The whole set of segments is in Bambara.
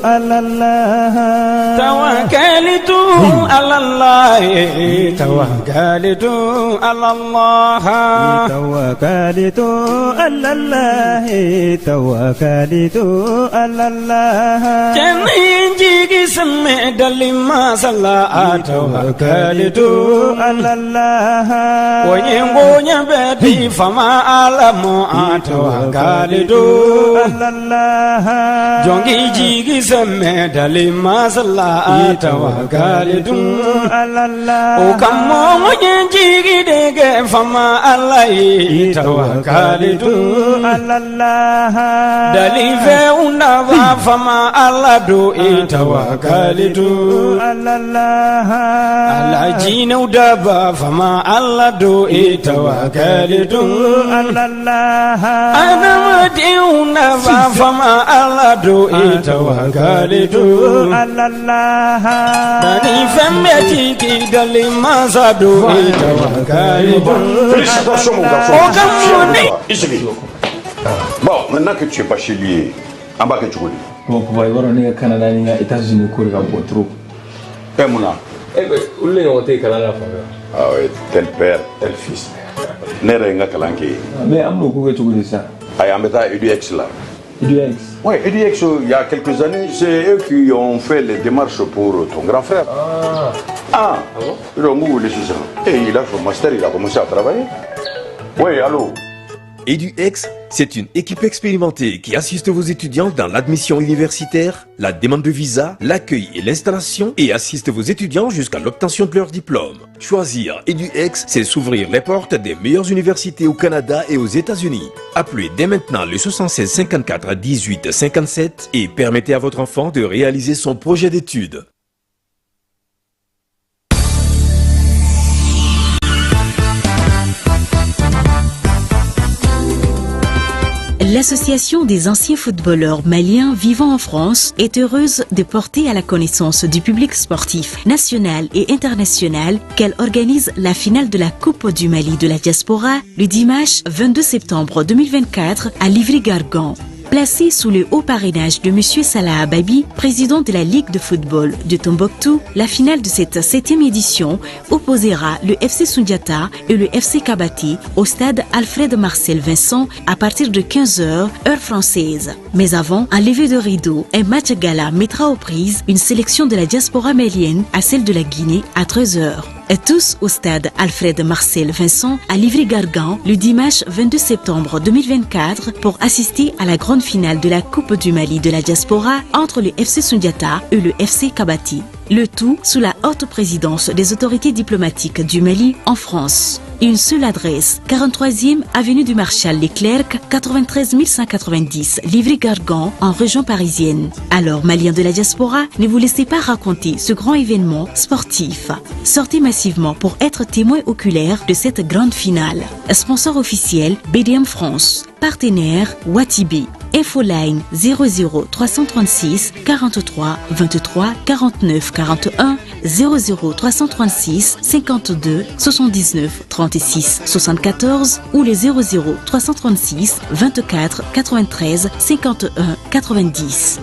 على الله. توكلت على الله، توكلت على الله. توكلت على الله، توكلت على الله. Jigi sɛmɛ dali masala, tawakalitu على الله. O ye bonya bɛ di fama ala ma, tawakalitu على الله. Jɔnki jigi sɛmɛ dali masala, tawakalitu على الله. O ka mɔgɔ ye jigi de kɛ fama ala ye, tawakalitu على الله. Dalifɛnw nafa fama ala do e, tawakalitu على الله. Ala jinɛw daba fama ala do e, tawakalitu على الله. Adamadenw nafa fama ala do e, tawakalitu على الله. Dani fɛn bɛɛ jigi dali masa do e, tawakalitu. Félicitations, mon garçon. O ka Fier mun de ni toi. I sigi. Bon, maintenant que tu es bachelier, an b'a kɛ cogo di? Bon papa, i b'a dɔn ne ka Canada ni n ka États-Unis ko de ka bon trop. Ɛ, mun na? E bɛ olu de ɲɔgɔn tɛ yen kalan na fan fɛ. Ah ouais, tel père, tel fils. Ne yɛrɛ ye n ka kalan kɛ yen. Mais an bɛn'o ko kɛ cogo di sisan? Ayi, an bɛ taa EDX la. EDX? Oui, EDX, il y a quelques années, c'est eux qui ont fait les démarches pour ton grand frère. Ah. Ah, Ah bon? Ils ont wele sisan. Et il a son master, il a commencé à travailler. Oui, allô? EduX, c'est une équipe expérimentée qui assiste vos étudiants dans l'admission universitaire, la demande de visa, l'accueil et l'installation et assiste vos étudiants jusqu'à l'obtention de leur diplôme. Choisir EduX, c'est s'ouvrir les portes des meilleures universités au Canada et aux États-Unis. Appelez dès maintenant le 76 54 18 57 et permettez à votre enfant de réaliser son projet d'études. L'Association des anciens footballeurs maliens vivant en France est heureuse de porter à la connaissance du public sportif national et international qu'elle organise la finale de la Coupe du Mali de la diaspora le dimanche 22 septembre 2024 à Livry-Gargan. Placée sous le haut parrainage de M. Salah Ababi, président de la Ligue de football de Tombouctou, la finale de cette septième édition opposera le FC Sundiata et le FC Kabati au stade Alfred Marcel Vincent à partir de 15h, heure française. Mais avant, un lever de rideau, un match gala mettra aux prises une sélection de la diaspora malienne à celle de la Guinée à 13h. Et tous au stade Alfred Marcel Vincent à Livry-Gargan le dimanche 22 septembre 2024 pour assister à la grande finale de la Coupe du Mali de la diaspora entre le FC Sundiata et le FC Kabati. Le tout sous la haute présidence des autorités diplomatiques du Mali en France. Une seule adresse, 43e avenue du Marshal Leclerc, 93 190, Livry-Gargan, en région parisienne. Alors, Maliens de la diaspora, ne vous laissez pas raconter ce grand événement sportif. Sortez massivement pour être témoin oculaire de cette grande finale. Sponsor officiel, BDM France. Partenaire, Watibi. Infoline 00 336 43 23 49 41 00 336 52 79 36 74 ou les 00 336 24 93 51 90.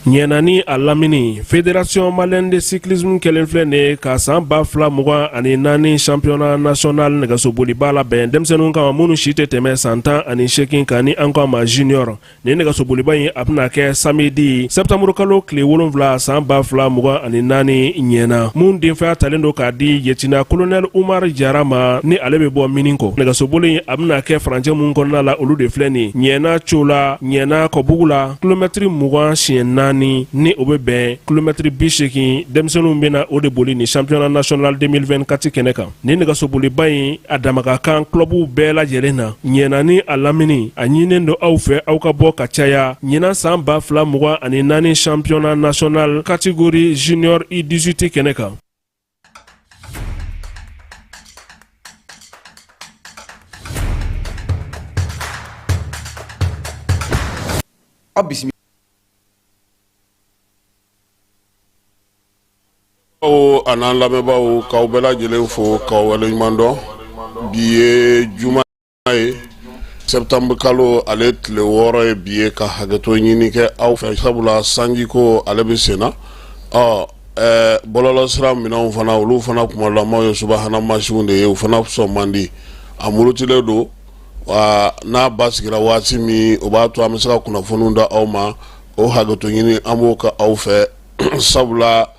Ɲɛna ni a lamini, Fédération malienne de cyclisme kɛlen filɛ nin ye ka san 2024 championnat national nɛgɛsoboliba labɛn denmisɛnninw kama minnu si tɛ tɛmɛ san 18 kan, ni an ko a ma junior. Nin nɛgɛsoboliba in, a bɛna kɛ samedi septembre kalo tile 7 san 2024 ɲɛna, mun denfaya talen don k'a di lieutenant colonel Umar Jara ma, ni ale bɛ bɔ mini kɔ. Nɛgɛsoboli in, a bɛna kɛ farancɛ mun kɔnɔna la, olu de filɛ nin: Ɲɛna Cola, Ɲɛna Kɔbugu la, kilomɛtiri 20 siɲɛ 4, ni o bɛ bɛn kilomɛtiri 80. Denmisɛnninw bɛna o de boli ni championnat national 2024 kɛnɛ kan. Nin nɛgɛsoboliba in, a damaga kan clubw bɛɛ lajɛlen na Ɲɛna ni a lamini. A ɲininen don aw fɛ, aw ka bɔ ka caya ɲinan san 2024 championnat national catégorie junior U18 kɛnɛ kan. Aw bisimila. Aw an'an lamɛnbaaw, k'aw bɛɛ lajɛlen fo k'aw waleɲuman dɔn. Bi ye juma ye. Septembre kalo ale tile 6 ye bi ye ka hakɛto ɲini kɛ aw fɛ, sabula sanjiko ale bɛ sen na. Ɔ bɔlɔlɔsira minɛnw fana, olu fana kumalamaw ye subahana mansinw de ye, u fana sɔn man di, a murutilen don. Wa n'a basigira waati min, o b'a to an bɛ se ka kunnafoniw da aw ma. O hakɛto ɲini an b'o kɛ aw fɛ, sabula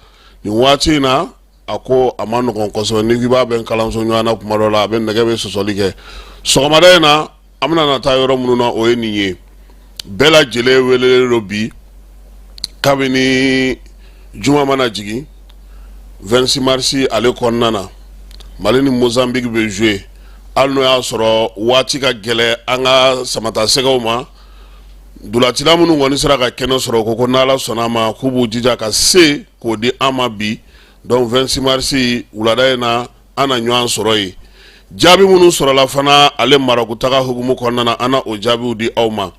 nin waati in na a ko a ma nɔgɔn kosɛbɛ. N'i b'a bɛn kalanso ɲɔgɔn na, kuma dɔ la a bɛ nɛgɛ bɛ sɔsɔli kɛ. Sɔgɔmada in na, an bɛna na taa yɔrɔ minnu na, o ye nin ye. Bɛɛ lajɛlen welelen don bi, kabini juma mana jigin 26 mars ale kɔnɔna na, Mali ni Mozambique bɛ jouer. Hali n'o y'a sɔrɔ waati ka gɛlɛn an ka samatasɛgɛw ma, ntolacila minnu kɔni sera ka kɛnɛ sɔrɔ, ko n'Ala sɔnna a ma, k'u b'u jija ka se k'o di an ma bi. Donc 26 mars wulada in na, an na ɲɔgɔn sɔrɔ yen. Jaabi minnu sɔrɔla fana ale Marɔku taga hukumu kɔnɔna na, an na o jaabiw di aw ma.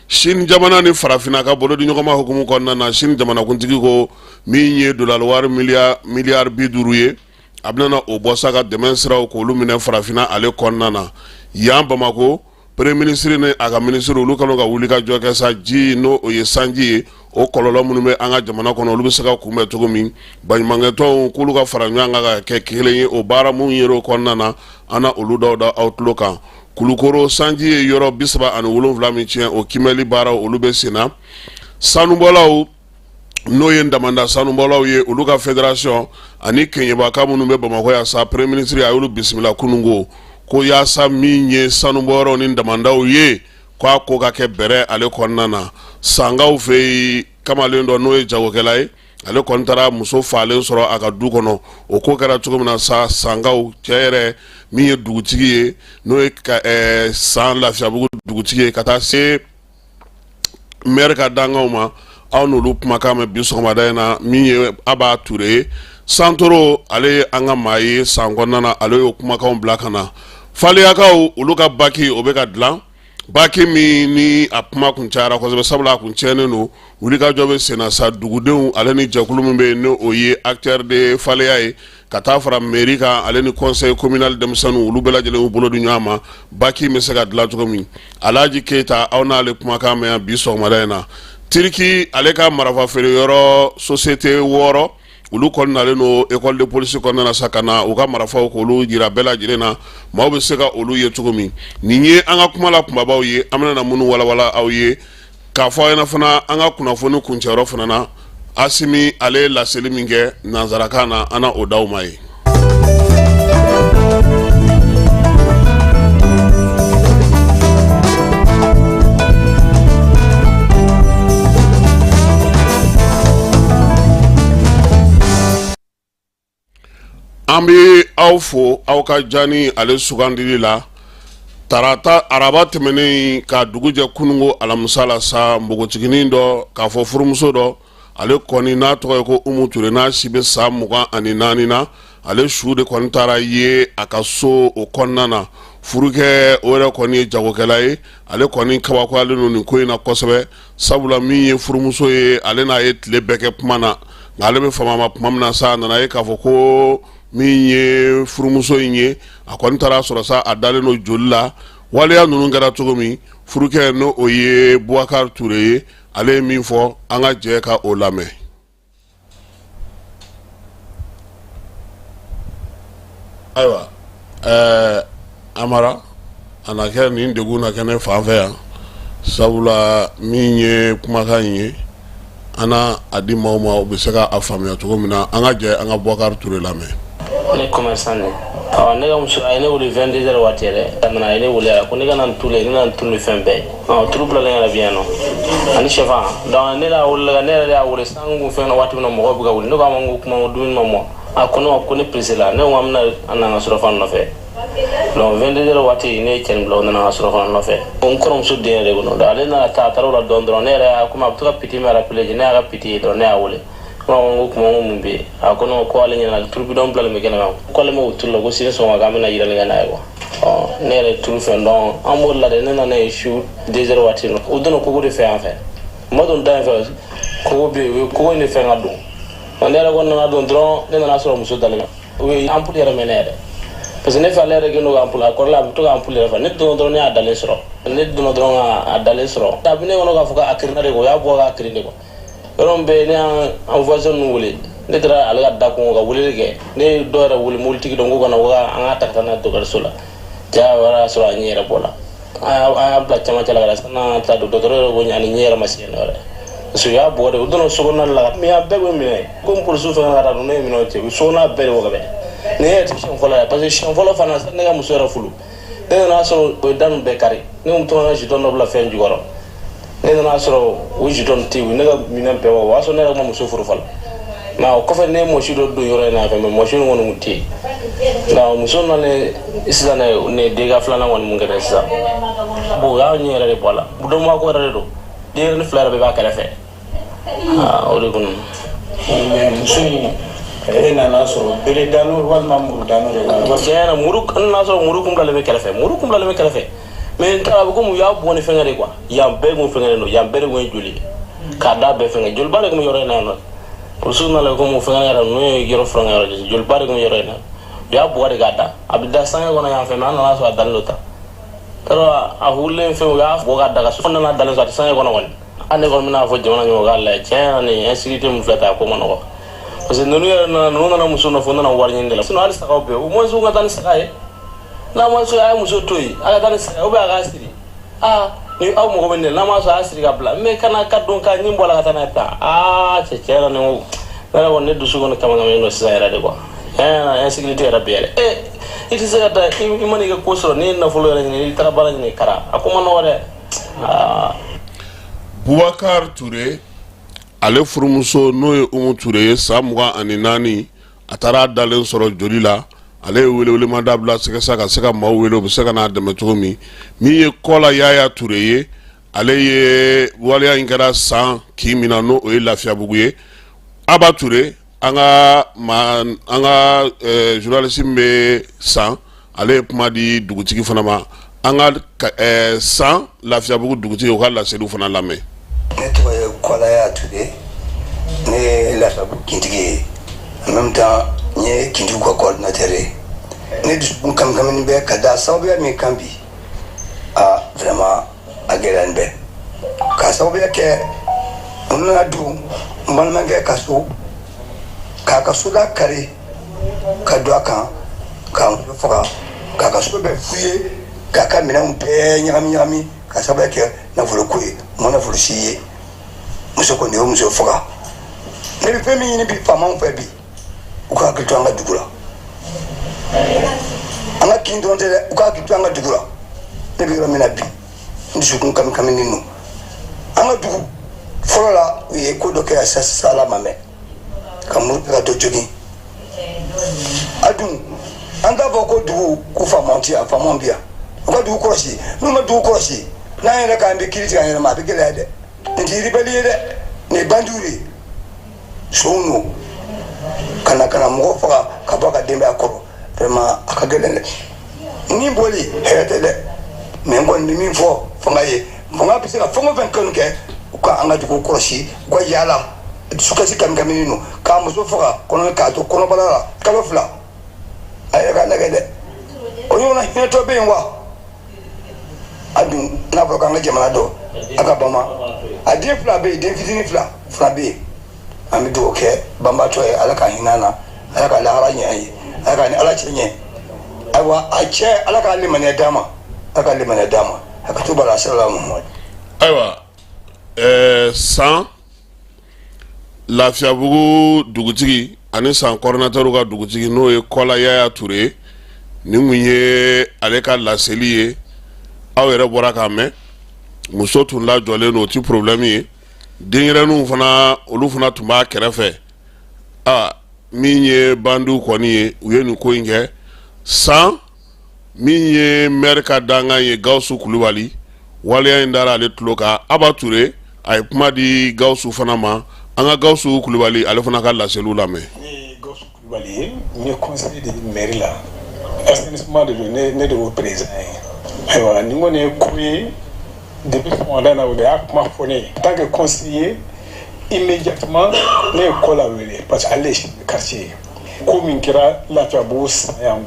Sini jamana ni farafinna ka bolo di ɲɔgɔnma hukumu kɔnɔna na, Sini jamanakuntigi ko min ye dolari wari miliyari 50 ye, a bɛna o bɔ sa ka dɛmɛ siraw k'olu minɛ farafinna ale kɔnɔna na. Yan Bamakɔ, premier ministre ni a ka ministre, olu kɛlen ka wuli ka jɔ kɛ sa, ji n'o o ye sanji ye, o kɔlɔlɔ minnu bɛ an ka jamana kɔnɔ, olu bɛ se ka kunbɛn cogo min. Baɲumankɛtɔnw k'olu ka fara ɲɔgɔn kan ka kɛ kelen ye. O baara minnu ye o kɔnɔna na, an na olu dɔw da aw tulo kan. Kulukoro, sanji ye yɔrɔ 37 min tiɲɛ, o kiimɛli baaraw olu bɛ sen na. Sanubɔlaw, n'o ye damanda sanubɔlaw ye, olu ka fédération ani keɲɛbaka minnu bɛ Bamakɔ yan sa, premier ministre a y'olu bisimila kununko ko yaasa min ye sanubɔyɔrɔw ni damandaw ye, k'a ko ka kɛ bɛrɛ ale kɔnɔna na. Sankaw fɛ yen, kamalen dɔ n'o ye jagokɛla ye, ale kɔni taara muso faalen sɔrɔ a ka du kɔnɔ. O ko kɛra cogo min na sa, Sankaw cɛ yɛrɛ min ye dugutigi ye, n'o ye San Lafiyabugu dugutigi ye, ka taa se maire ka dankanw ma, aw n'olu kumakan mɛn bi sɔgɔmada in na. Min ye Aba Ture ye, Santoro, ale ye an ka maa ye san kɔnɔna na, ale y'o kumakanw bila ka na. Faleyakaw, olu ka baki o bɛ ka dilan, baki min ni a kuma kun cayara kosɛbɛ, sabula a kun tiɲɛnen don. Wulikajɔ bɛ senna sa, dugudenw ale ni jɛkulu min bɛ yen, n'o o ye acteur de Faleya ye, ka taa fara mairie kan ale ni conseil communal denmisɛnninw, olu bɛɛ lajɛlen y'u bolo di ɲɔgɔn ma, baki bɛ se ka dilan cogo min. Alhaji Keyita, aw n'ale kumakan mɛn yan bi sɔgɔmada in na. Tiriki ale ka marafa feere yɔrɔ société 6, olu kɔni nalen don école de police kɔnɔna na sa, ka na u ka marifaw k'olu jira bɛɛ lajɛlen na, maaw bɛ se ka olu ye cogo min. Nin ye an ka kuma la kunbabaw ye, an bɛna na minnu walawala aw ye k'a fɔ aw ɲɛna fana. An ka kunnafoni kuncɛyɔrɔ fana na, Asimi ale ye laseli min kɛ nansarakan na, an na o d'aw ma ye. An bɛ aw fo aw ka jani ale sugandili la tarata araba tɛmɛnen ka dugu jɛ kununko alamisa la sa. Npogotiginin dɔ, k'a fɔ furumuso dɔ, ale kɔni n'a tɔgɔ ye ko Umu Ture, n'a si bɛ san 24 na, ale su de kɔni taara ye a ka so o kɔnɔna na. Furukɛ o yɛrɛ kɔni ye jagokɛla ye. Ale kɔni kabakoyalen don nin ko in na kosɛbɛ, sabula min ye furumuso ye, ale n'a ye tile bɛɛ kɛ kuma na, nka ale bɛ fama ma tuma min na sa, a nana ye k'a fɔ ko min ye furumuso in ye, a kɔni taara sɔrɔ sa, a dalen don joli la. Waleya ninnu kɛra cogo min, furukɛ n'o o ye Bubakari Ture ye, ale ye min fɔ, an ka jɛ ka o lamɛn. Ayiwa, Amara, a na kɛ nin degun na kɛ ne fan fɛ yan, sabula min ye kumakan in ye, an na a di maaw ma, u bɛ se ka a faamuya cogo min na. An ka jɛ an ka Bubakari Ture lamɛn. Ne commerçant de. Ɔ, ne ka muso a ye ne wele 22 heures waati yɛrɛ. A nana, a ye ne wele, a ko ne ka na nin tulu ye, ne nana nin tulu ni fɛn bɛɛ ye. Ɔ, tulu bilalen yɛrɛ bi yan nɔ ani sɛfan. Donc ne y'a wele, ne yɛrɛ de y'a wele sisan kun fɛn na waati min na mɔgɔw bɛ ka wuli. Ne ko a ma n ko kuma ko dumuni ma mɔ. A ko ne ma ko ne pressé la. Ne ko an bɛna an na an ka surafana nɔfɛ. Donc 22 heures waati, ne ye cɛnin bila, o nana an ka surafana nɔfɛ. N kɔrɔmuso den yɛrɛ kɔnɔ. Donc ale nana taa, a taara o la dɔɔni dɔrɔn, ne yɛrɛ y'a komi a bɛ to ka petit min rappeler, ne y'a ka petit ye dɔrɔn, ne y'a wele. Ko ko kuma ko mun bɛ yen? A ko ne ma ko ale ɲɛna tulu bidɔn bilalen bɛ kɛnɛ ma, ko ale m'o tulu la, ko sini sɔgɔma k'an bɛna yirali kɛ n'a ye quoi. Ɔ, ne yɛrɛ tulu fɛn dɔn an b'o la dɛ. Ne nana ye su 2 heures waati, u donna kogo de fɛ yan fɛ, u ma don da in fɛ, kogo bɛ yen, u ye kogo in de fɛn ka don. Ɔ, ne yɛrɛ kɔni nana don dɔrɔn, ne nana sɔrɔ muso dalen bɛ, u ye ampoule yɛrɛ mɛnɛ yɛrɛ, parce que ne fɛ ale yɛrɛ kɛlen don ka ampoule, a kɔrɔla a bɛ to ka ampoule yɛrɛ fɛ. Ne donna dɔrɔn, ne y'a dalen sɔrɔ. Ne donna dɔrɔn ka a dalen sɔrɔ, a bɛ ne kɔnɔ k'a fɔ k'a kirinna de quoi, o y'a bɔ k'a kirin de quoi. Yɔrɔ min bɛ ne y'an voisin ninnu wele, ne taara ale ka da kɔngɔ ka weleli kɛ, ne ye dɔw yɛrɛ wele, mobilitigi dɔ, n ko ka na ko an k'a ta ka taa n'a ye dɔgɔtɔrɔso la. Ja o y'a sɔrɔ a ɲɛ yɛrɛ bɔ la, an y'a bila camancɛ la ka na san'an ka taa don dɔgɔtɔrɔ yɛrɛ ko ani ɲɛ yɛrɛ ma se yen nɔ yɛrɛ, parce que u y'a bugɔ de. U donna sokɔnɔna la, mais a bɛɛ bɛ minɛ komi polisiw fɛngɛ ka taa don, ne ye minɛnw cɛ, u sokɔnɔna bɛɛ de wɔgɔbɛ. Nin yɛrɛ tɛ siɲɛ fɔlɔ ye, parce que siɲɛ fɔlɔ fana ne ka muso yɛrɛ furu, ne nana sɔrɔ o ye da ninnu bɛɛ kari. Ne kun tora ka jeton dɔ bila fɛn jukɔrɔ, ne nana sɔrɔ o jeton tɛ yen, ne ka minɛn bɛɛ bɔ, o y'a sɔrɔ ne yɛrɛ ma muso furu fɔlɔ. Nka o kɔfɛ ne ye mɔsi dɔ don yɔrɔ in na fɛn, mais mɔsi in kɔni kun tɛ yen. Nka muso nalen sisan, ne den ka filanan kɔni mun kɛra sisan, bon o y'a ɲɛ yɛrɛ de bɔ a la, dɔnbaa ko yɛrɛ de don, denyɛrɛnin fila yɛrɛ bɛɛ b'a kɛrɛfɛ, o de kɔni. Muso in, e nana sɔrɔ bere dano walima muru dano de la? Tiɲɛ yɛrɛ, muru, n nana sɔrɔ muru kun bilalen bɛ kɛrɛfɛ, muru kun bilalen bɛ kɛrɛfɛ, mais n taara a bɛ komi u y'a bɔ ni fɛngɛ de quoi, yan bɛɛ kun fɛngɛlen don, yan bɛɛ de kun ye joli ye k'a da bɛɛ fɛngɛ, joliba de kun bɛ yɔrɔ in na yan nɔ. Polisiw nana komi fɛngɛ yɛrɛ ninnu ye yɔrɔ furan yɔrɔ jɔsi, joliba de kun bɛ yɔrɔ in na, u y'a bugɔ de k'a da, a bɛ da sange kɔnɔ yan fɛ, mais an nana sɔrɔ a dalen don tan, yarɔ a wulilen fɛn, u y'a bɔ k'a da ka so, nana dalen sɔrɔ a tɛ sange kɔnɔ kɔni. Hali ne kɔni bɛna fɔ jamana ɲɛmɔgɔ k'a lajɛ, tiɲɛ yɛrɛ nin insécurité min filɛ tan, a ko ma nɔgɔ, parce que ninnu yɛrɛ nana, ninnu nana muso nɔfɛ, u nana wari ɲini de la, sinon hali sagaw bɛ yen, au moins u ka taa ni saga ye, n'a ma sɔn a ye muso to yen, a ka taa ni saga ye, ou bien a k'a siri, aa ni aw mago bɛ nin de la, n'a ma sɔn a y'a siri ka bila, mais kana ka don ka ɲin bɔ a la ka taa n'a ye tan, aa cɛ tiɲɛ yɛrɛ nin ko ne yɛrɛ kɔni ne dusu kɔni kamanagan don sisan yɛrɛ de quoi, tiɲɛ insécurité yɛrɛ bɛ yɛrɛ, i tɛ se ka taa i mana i ka ko sɔrɔ, n'i ye nafolo yɛrɛ ɲini, i taara baara ɲini kara, a ko ma nɔgɔ dɛ. Boubacar Touré, ale furumuso n'o ye Umu Ture ye, san 24, a taara dalen sɔrɔ joli la. Ale ye welewelemada bila sɛgɛsa ka se ka maaw wele, u bɛ se ka n'a dɛmɛ cogo min. Min ye Kɔla Yaya Ture ye, ale ye waleya in kɛra san kin min na, n'o o ye Lafiyabugu ye. Aba Ture, an ka ma an ka journaliste min bɛ san, ale ye kuma di dugutigi fana ma. An ka san Lafiyabugu dugutigi, o ka laseliw fana lamɛn. Ne tɔgɔ ye Kɔlaya Ture, ne ye Lafiyabugu kintigi ye, en même temps n ye kintigiw ka coordinateur ye. Ne dusukun kamikamini bɛ ka da sababuya min kan bi, a vraiment a gɛlɛyalen bɛ k'a sababuya kɛ u nana don n balimakɛ ka so, k'a ka soda kari ka don a kan, k'a muso faga, k'a ka so bɛɛ fouiller, k'a ka minɛnw bɛɛ ɲagami ɲagami, ka sababuya kɛ nafolo ko ye. U ma nafolo si ye, muso kɔni ye muso faga. Ne bɛ fɛn min ɲini bi faamaw fɛ bi, u ka hakili to an ka dugu la, an ka kin dɔrɔn tɛ dɛ, u ka hakili to an ka dugu la. Ne bɛ yɔrɔ min na bi, n dusukun kami kaminen don. An ka dugu fɔlɔ la, u ye ko dɔ kɛ yan sisan, ala ma mɛn ka muru kɛ ka dɔ jogin. A dun an t'a fɔ ko dugu ko faamaw tɛ yan, faamaw bɛ yan, u ka dugu kɔlɔsi. N'u ma dugu kɔlɔsi, n'an yɛrɛ k'an bɛ kiiri tigɛ an yɛrɛ ma, a bɛ gɛlɛya dɛ. Nin tɛ rebelle ye dɛ, nin ye bandiw de ye, sonw don ka na ka na mɔgɔ faga ka bɔ a ka denbaya kɔrɔ. Vraiment a ka gɛlɛn dɛ, ni bɔli hɛrɛ tɛ dɛ. Mais n kɔni bɛ min fɔ fanga ye, fanga bɛ se ka fɛn o fɛn kanu kɛ, u ka an ka dugu kɔlɔsi, u ka yaala. Dusukasi kamikaminen don k'a muso faga kɔnɔ, k'a to kɔnɔbara la kalo 2, a yɛrɛ k'a lajɛ dɛ. O ɲɔgɔnna hinɛtɔ bɛ yen wa? A dun n'a fɔra k'an ka jamana dɔ a ka bama, a den 2 bɛ yen, den fitinin 2 fana bɛ yen. An bɛ dugawu kɛ banbaatɔ ye, ala ka hinɛ na, ala ka lahara ɲɛ ye, ala ka ni ala cɛ ɲɛ. Ayiwa a cɛ, ala ka limaniya d'a ma, ala ka limaniya d'a ma, a ka to bala sira Muhamadu. Ayiwa san Lafiyabugu dugutigi ani san coordinateur ka dugutigi, n'o ye Kɔla Yaya Ture, nin kun ye ale ka laseli ye. Aw yɛrɛ bɔra k'a mɛn, muso tun lajɔlen don, o ti problème ye. Denyɛrɛninw fana, olu fana tun b'a kɛrɛfɛ. Aa min ye bandiw kɔni ye, u ye nin ko in kɛ san. Min ye maire ka dankan ye, Gawusu Kulubali, waleya in dara ale tulo kan. Aba Ture, a ye kuma di Gawusu fana ma. An ka Gawusu Kulubali, ale fana ka laseliw lamɛn. Ne ye Gawusu Kulubali ye, n ye conseiller de ye mairie la, assainissement de don, ne de y'o président ye. Ayiwa nin kɔni ye ko ye, depuis sɔgɔmada in na o de y'a kuma fɔ ne ye. En tant que conseiller, immédiatement ne ye Kɔla wele, parce que ale ye chef de quartier ye. Ko min kɛra Lafiyabugu san yan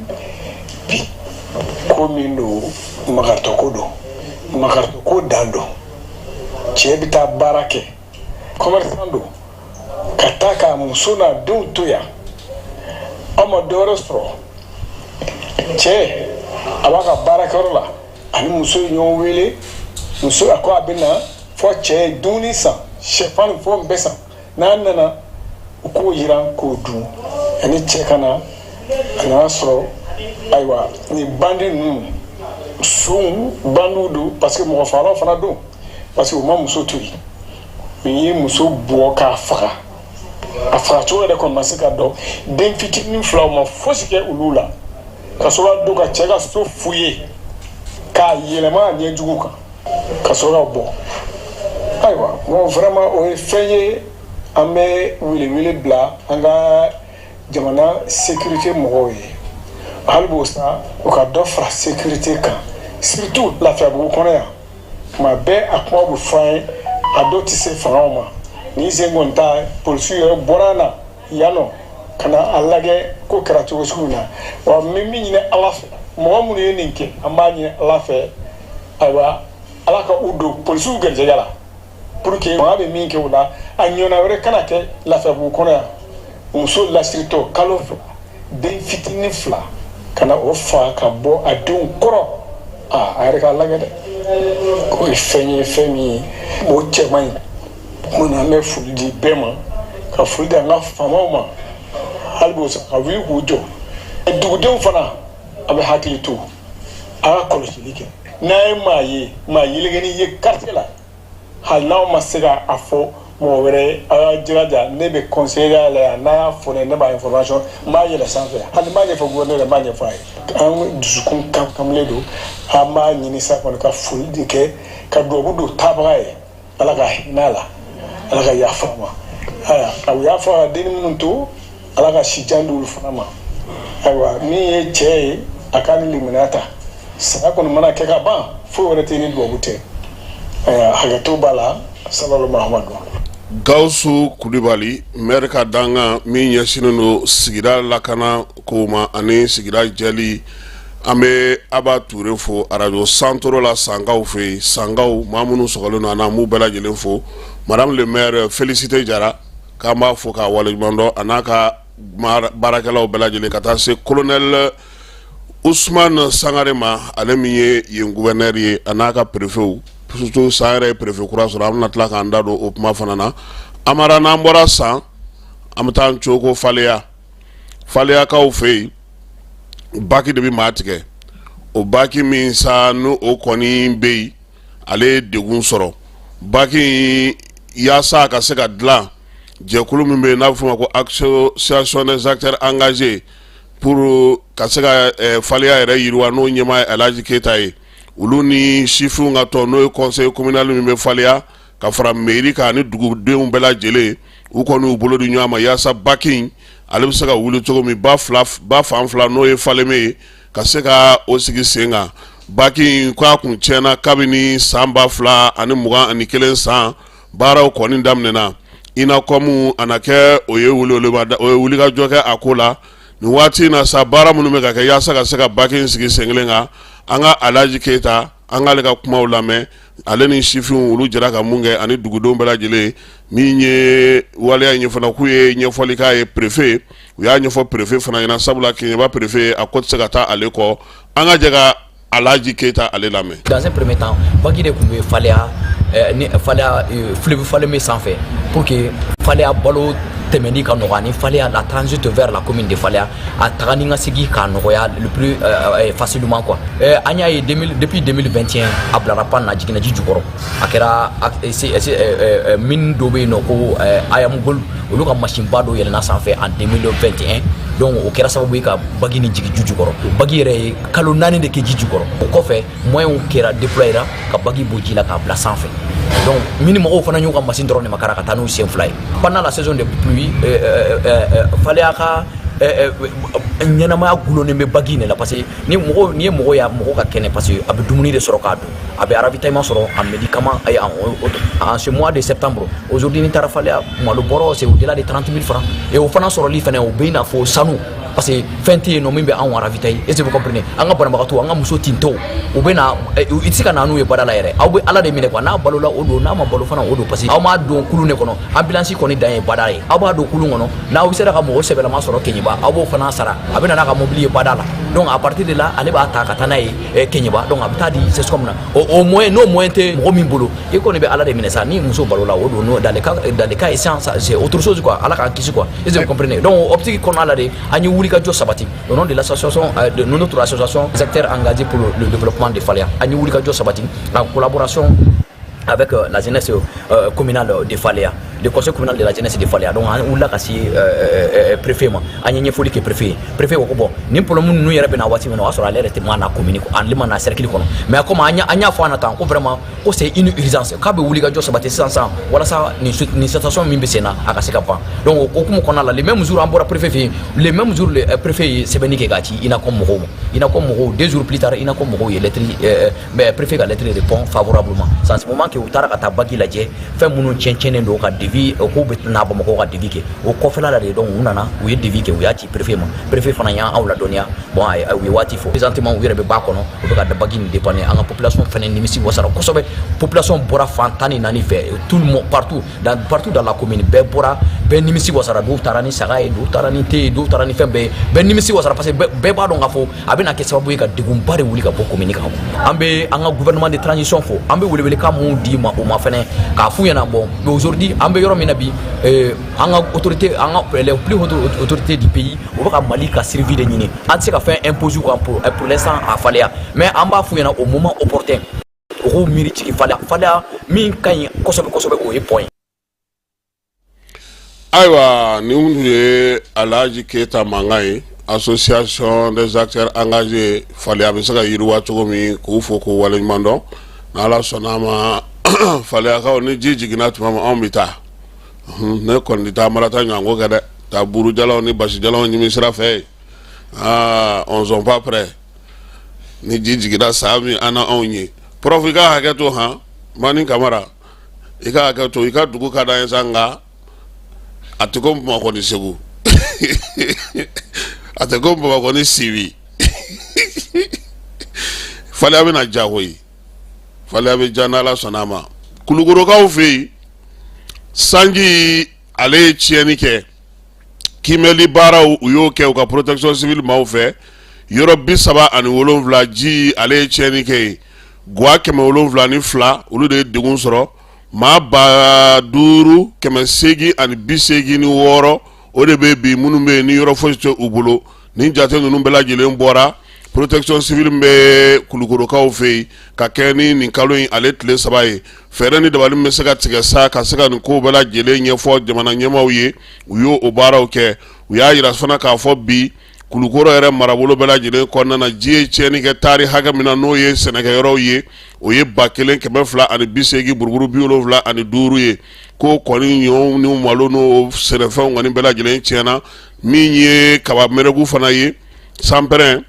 bi, ko min don, makaritɔ ko don, Makarito ko dan don. Cɛ bɛ taa baara kɛ, commerçant don, ka taa k'a muso n'a denw to yan. Aw ma dɔwɛrɛ sɔrɔ, cɛ a b'a ka baarakɛyɔrɔ la, ani muso ye ɲɔgɔn wele. Muso a ko a bɛ na fɔ cɛ ye dumuni san, sɛfan ni fɛnw bɛɛ san. N'a nana, u k'o yiran k'o dun. Ani cɛ ka na, a nana sɔrɔ, ayiwa, nin bandi ninnu, sonw bandiw don, parce que mɔgɔ fagalaw fana don, parce que u ma muso to yen. U ye muso bugɔ k'a faga. A faga cogo yɛrɛ kɔni ma se ka dɔn. Den fitinin fila, u ma fosi kɛ olu la, ka sɔrɔ ka don ka cɛ ka so fouiller k'a yɛlɛma a ɲɛjugu kan, ka sɔrɔ ka bɔ. Ayiwa, bon, vraiment, o ye fɛn ye. An bɛ welewele bila an ka jamana sécurité mɔgɔw ye hali b'o sa, u ka dɔ fara sécurité kan, surtout Lafiyabugu kɔnɔ yan. Tuma bɛɛ a kuma bɛ fɔ an ye, a dɔw tɛ se fangaw ma. Ni sen kɔni ta, polisiw yɛrɛ bɔra na yan nɔ ka na a lajɛ ko kɛra cogo sugu min na. Wa n bɛ min ɲini Ala fɛ, mɔgɔ minnu ye nin kɛ, an b'a ɲini Ala fɛ, ayiwa, Ala ka u don polisiw garijɛgɛ la, pour que maa bɛ min kɛ o la, a ɲɔgɔnna wɛrɛ kana kɛ Lafiyabugu kɔnɔ yan. Muso lasiritɔ kalo 2, den fitinin 2, ka na o faga ka bɔ a denw kɔrɔ, aa, a yɛrɛ k'a lajɛ dɛ. O ye fɛn ye, fɛn min ye o cɛ man ɲi. Mun na, an bɛ foli di bɛɛ ma, ka foli di an ka faamaw ma hali b'o sa, ka wuli k'u jɔ. Dugudenw fana, a bɛ hakili to, a ka kɔlɔsili kɛ. N'a ye maa ye, maa yelekeni ye quartier la, hali n'aw ma se ka a fɔ mɔgɔ wɛrɛ ye, aw y'a jilaja. Ne bɛ conseiller la yan, n'a y'a fɔ ne, ne b'a information, n b'a yɛlɛ sanfɛ. Hali n b'a ɲɛfɔ gouverneur, n b'a ɲɛfɔ a ye. An dusukun kamkamlen don. An b'a ɲini sa kɔni ka foli de kɛ, ka dubabu don taabaga ye, Ala ka hinɛ a la, Ala ka yafa a ma. Ayiwa, u y'a fɔ a ka den minnu to, Ala ka si jan di olu fana ma. Ayiwa, min ye cɛ ye, a k'a ni limaniya ta. Saya kɔni mana kɛ ka ban, foyi wɛrɛ tɛ ni dubabu tɛ. Ayiwa, hakɛto b'a la. Salalu Mahamadu. Gawusu Kulibali, maire ka dankan min ɲɛsinnen don sigida lakana kow ma ani sigida jɛli. An bɛ Aba Ture fo arajo Santoro la, Sankaw fɛ yen. Sankaw maa minnu sɔgɔlen don, an b'u bɛɛ lajɛlen fo. Madame le maire Félicité Jara, k'an b'a fo k'a waleɲuman dɔn, a n'a ka baarakɛlaw bɛɛ lajɛlen, ka taa se colonel Usman Sangare ma, ale min ye yen gouverneur ye, a n'a ka préfet. Surtout San yɛrɛ ye préfet kura sɔrɔ, an bɛna tila k'an da don o kuma fana na. Amara, n'an bɔra San, an bɛ taa Coko Faleya. Faleyakaw fɛ yen, baki de bɛ maa tigɛ. O baki min sa, n'o o kɔni bɛ yen, ale ye degun sɔrɔ. Baki, yaasa a ka se ka dilan, jɛkulu min bɛ yen n'a bɛ f'o ma ko Association des acteurs engagés pour ka se ka Faleya yɛrɛ yiriwa, n'o ɲɛmaa ye Alhaji Keyita ye, olu ni sifinw ka tɔn, n'o ye conseil communal min bɛ Faleya, ka fara mairie kan ani dugudenw bɛɛ lajɛlen, u kɔni y'u bolo di ɲɔgɔn ma yaasa baki in ale bɛ se ka wuli cogo min, ba fila, ba fan fila, n'o ye Faleme ye, ka se ka o sigi sen kan. Baki in k'a kun tiɲɛna kabini san 2021 san. Baaraw kɔni daminɛna INACOM, a na kɛ o ye wele, o ye wulikajɔ kɛ a ko la. Nin waati in na sa, baara minnu bɛ ka kɛ yaasa ka se ka baki in sigi sen kelen kan, an ka Alhaji Keyita, an k'ale ka kumaw lamɛn. Ale ni sifinw, olu jɛra ka mun kɛ, ani dugudenw bɛɛ lajɛlen min ye waleya in fana, k'u ye ɲɛfɔli k'a ye préfet, u y'a ɲɛfɔ préfet fana ɲɛna, sabula Keɲeba préfet, a ko tɛ se ka taa ale kɔ. An ka jɛ ka Alhaji Keyita ale lamɛn. Dans un premier temps, baki de tun bɛ Faleya ni Faleya fleuve Falémé sanfɛ, pour que Faleya balo tɛmɛni ka nɔgɔya, ni Faleya la transit vers la commune de Faleya, a taga ni ka segin k'a nɔgɔya le plus facilement quoi. An y'a ye 2000, depuis 2021, a bilara panne na, jiginna ji jukɔrɔ. A kɛra mine dɔ bɛ yen nɔ ko Ayamugol, olu ka machine ba dɔ yɛlɛnna sanfɛ en 2021. Donc o kɛra sababu ye ka bagi ni jigin ji jukɔrɔ. Bagi yɛrɛ ye kalo 4 de kɛ ji jukɔrɔ. O kɔfɛ, moyens kɛra déployera ka bagi bɔ ji la k'a bila sanfɛ. Donc mine mɔgɔw fana y'u ka machine dɔrɔn de makara ka taa n'u sen fila ye. Pendant la saison de pluie, Faleya ka ɲɛnamaya gulonnen bɛ bagi de la, parce que ni mɔgɔ n'i ye mɔgɔ ye, mɔgɔ ka kɛnɛ, parce que a bɛ dumuni de sɔrɔ k'a dun, a bɛ ravitaillement sɔrɔ en médicament. Et en ce mois de septembre, aujourd'hui, ni taara Faleya, malo bɔrɔ, c'est au-delà de 30 000 francs, et o fana sɔrɔli fana, o bɛ i n'a fɔ sanu. Parce que fɛn tɛ yen nɔ min bɛ anw ravitailler. Est-ce que vous comprenez? An ka banabagatɔ, an ka muso tintɔw, u bɛ na, i tɛ se ka na n'u ye baara la yɛrɛ. Aw bɛ Ala de minɛ quoi. N'a balola, o don, n'a ma balo fana, o don, parce que aw m'a don kulun de kɔnɔ. Ambulance kɔni dan ye bada ye. Aw b'a don kulun kɔnɔ, n'aw sera ka mɔgɔ sɛbɛlama sɔrɔ Keɲeba, aw b'o fana sara, a bɛ na n'a ka mobili ye bada la. Donc à partir de là, ale b'a ta ka taa n'a ye Keɲeba. Donc a bɛ taa di CSCOM na. O moyen, n'o moyen tɛ mɔgɔ min bolo, i kɔni bɛ Ala de minɛ sa. Ni muso balola, o don, n'o dans le cas échéant, c'est autre chose quoi. Ala k'an kisi quoi. Est-ce que vous comprenez? Donc optique kɔnɔna la de, an ye wuli ka jɔ sabati au nom de l'association de notre association des acteurs engagés pour le développement de Faléa. An ye wuli ka jɔ sabati en collaboration avec la jeunesse communale de Faléa, le conseil communal de la jeunesse de Faléa. Donc an wulila ka se préfet ma, an ye ɲɛfɔli kɛ préfet ye. Préfet ko ko bon, nin problème ninnu yɛrɛ bɛ na waati min na, o y'a sɔrɔ ale yɛrɛ tɛ ma na commune, ale ma na cercle kɔnɔ. Mais comme an y'a fɔ a na tan ko vraiment ko c'est une urgence, k'a bɛ wuli ka jɔ sabati sisan sisan walasa nin situation min bɛ sen na, a ka se ka ban. Donc o hukumu kɔnɔna la, le même jour an bɔra préfet fɛ yen, le même jour le préfet ye sɛbɛnni kɛ k'a ci INACOM mɔgɔw ma. INACOM mɔgɔw, 2 jours plus tard, INACOM mɔgɔw ye lettre, mais préfet ka lettre répond favorablement. C'est en ce moment que u taara ka taa baki lajɛ, fɛn minnu tiɲɛ tiɲɛnen don, ka devis k'u bɛ na Bamakɔ ka devis kɛ o kɔfɛla la de. Donc u nana, u ye devis kɛ, u y'a ci préfet ma. Préfet fana y'anw ladɔnniya. Bon, u ye waati fɔ. Présentement, u yɛrɛ bɛ ba kɔnɔ, u bɛ ka baki nin dépanner. An ka population fana nimisi wasara kosɛbɛ. Population bɔra fan 14 fɛ, tout le monde, partout dans la commune, bɛɛ bɔra, bɛɛ nimisi wasara. Dɔw taara ni saga ye, dɔw taara ni te ye, dɔw taara ni fɛn bɛɛ ye. Bɛɛ nimisi wasara parce que bɛɛ b'a dɔn k'a fɔ a bɛna kɛ sababu ye ka degunba de wuli ka bɔ commune kan. An bɛ an ka gouvernement de transition fo. An bɛ welewelekan mun di ma o ma fɛnɛ k'a f'u ɲɛna? Bon, mais aujourd'hui, an bɛ yɔrɔ min na bi, an ka autorité, an ka les plus hautes autorités du pays, u bɛ ka Mali ka survie de ɲini. An tɛ se ka fɛn imposer u kan pour l'instant a Faléa, mais an b'a f'u ɲɛna au moment opportun, u k'u miiri jigin Faléa. Faléa min ka ɲi kosɛbɛ kosɛbɛ, o ye pont ye. Ayiwa, nin tun ye Alhaji Keyita mankan ye, association des acteurs engagés Faléa bɛ se ka yiriwa cogo min, k'u fo k'u waleɲuman dɔn. N'Ala sɔnna a ma, Faleyakaw, ni ji jiginna tuma min, anw bɛ taa. Ne kɔni tɛ taa marata ɲɔgɔnko kɛ dɛ, taa burujalaw ni basijalaw ɲimi sira fɛ yen. Aa, on sont pas prêts. Ni ji jiginna saa min, an na anw ye. Prof, i ka hakɛ to han. Mani Kamara, i ka hakɛ to, i ka dugu ka d'an ye sa, nka a tɛ ko Bamakɔ ni Segu, a tɛ ko Bamakɔ ni Sibi. Faléa bɛna ja koyi, Faléa bɛ ja n'Ala sɔnna a ma. Kulukorokaw fɛ yen, sanji ale ye tiɲɛni kɛ. Kiimɛli baaraw, u y'o kɛ u ka protection civile maaw fɛ. Yɔrɔ 37, ji ale ye tiɲɛni kɛ yen. Guwa 702, olu de ye degun sɔrɔ. Maa 5886, o de bɛ bi minnu bɛ yen ni yɔrɔ fosi tɛ u bolo. Nin jate ninnu bɛɛ lajɛlen bɔra protection civile bɛ Kulukorokaw fɛ yen ka kɛ ni nin kalo in ale tile 3 ye. Fɛɛrɛ ni dabali bɛ se ka tigɛ sa ka se ka nin ko bɛɛ lajɛlen ɲɛfɔ jamana ɲɛmaaw ye, u y'o o baaraw kɛ. U y'a yira fana k'a fɔ bi, Kulukoro yɛrɛ marabolo bɛɛ lajɛlen kɔnɔna na, ji ye tiɲɛni kɛ taari hakɛ min na, n'o ye sɛnɛkɛyɔrɔw ye, o ye 1280 buruburu 75 ye. Ko kɔni ɲɔw ni malo n'o sɛnɛfɛnw kɔni bɛɛ lajɛlen tiɲɛna. Min ye kaba mɛrɛgu fana ye, sanpɛrɛn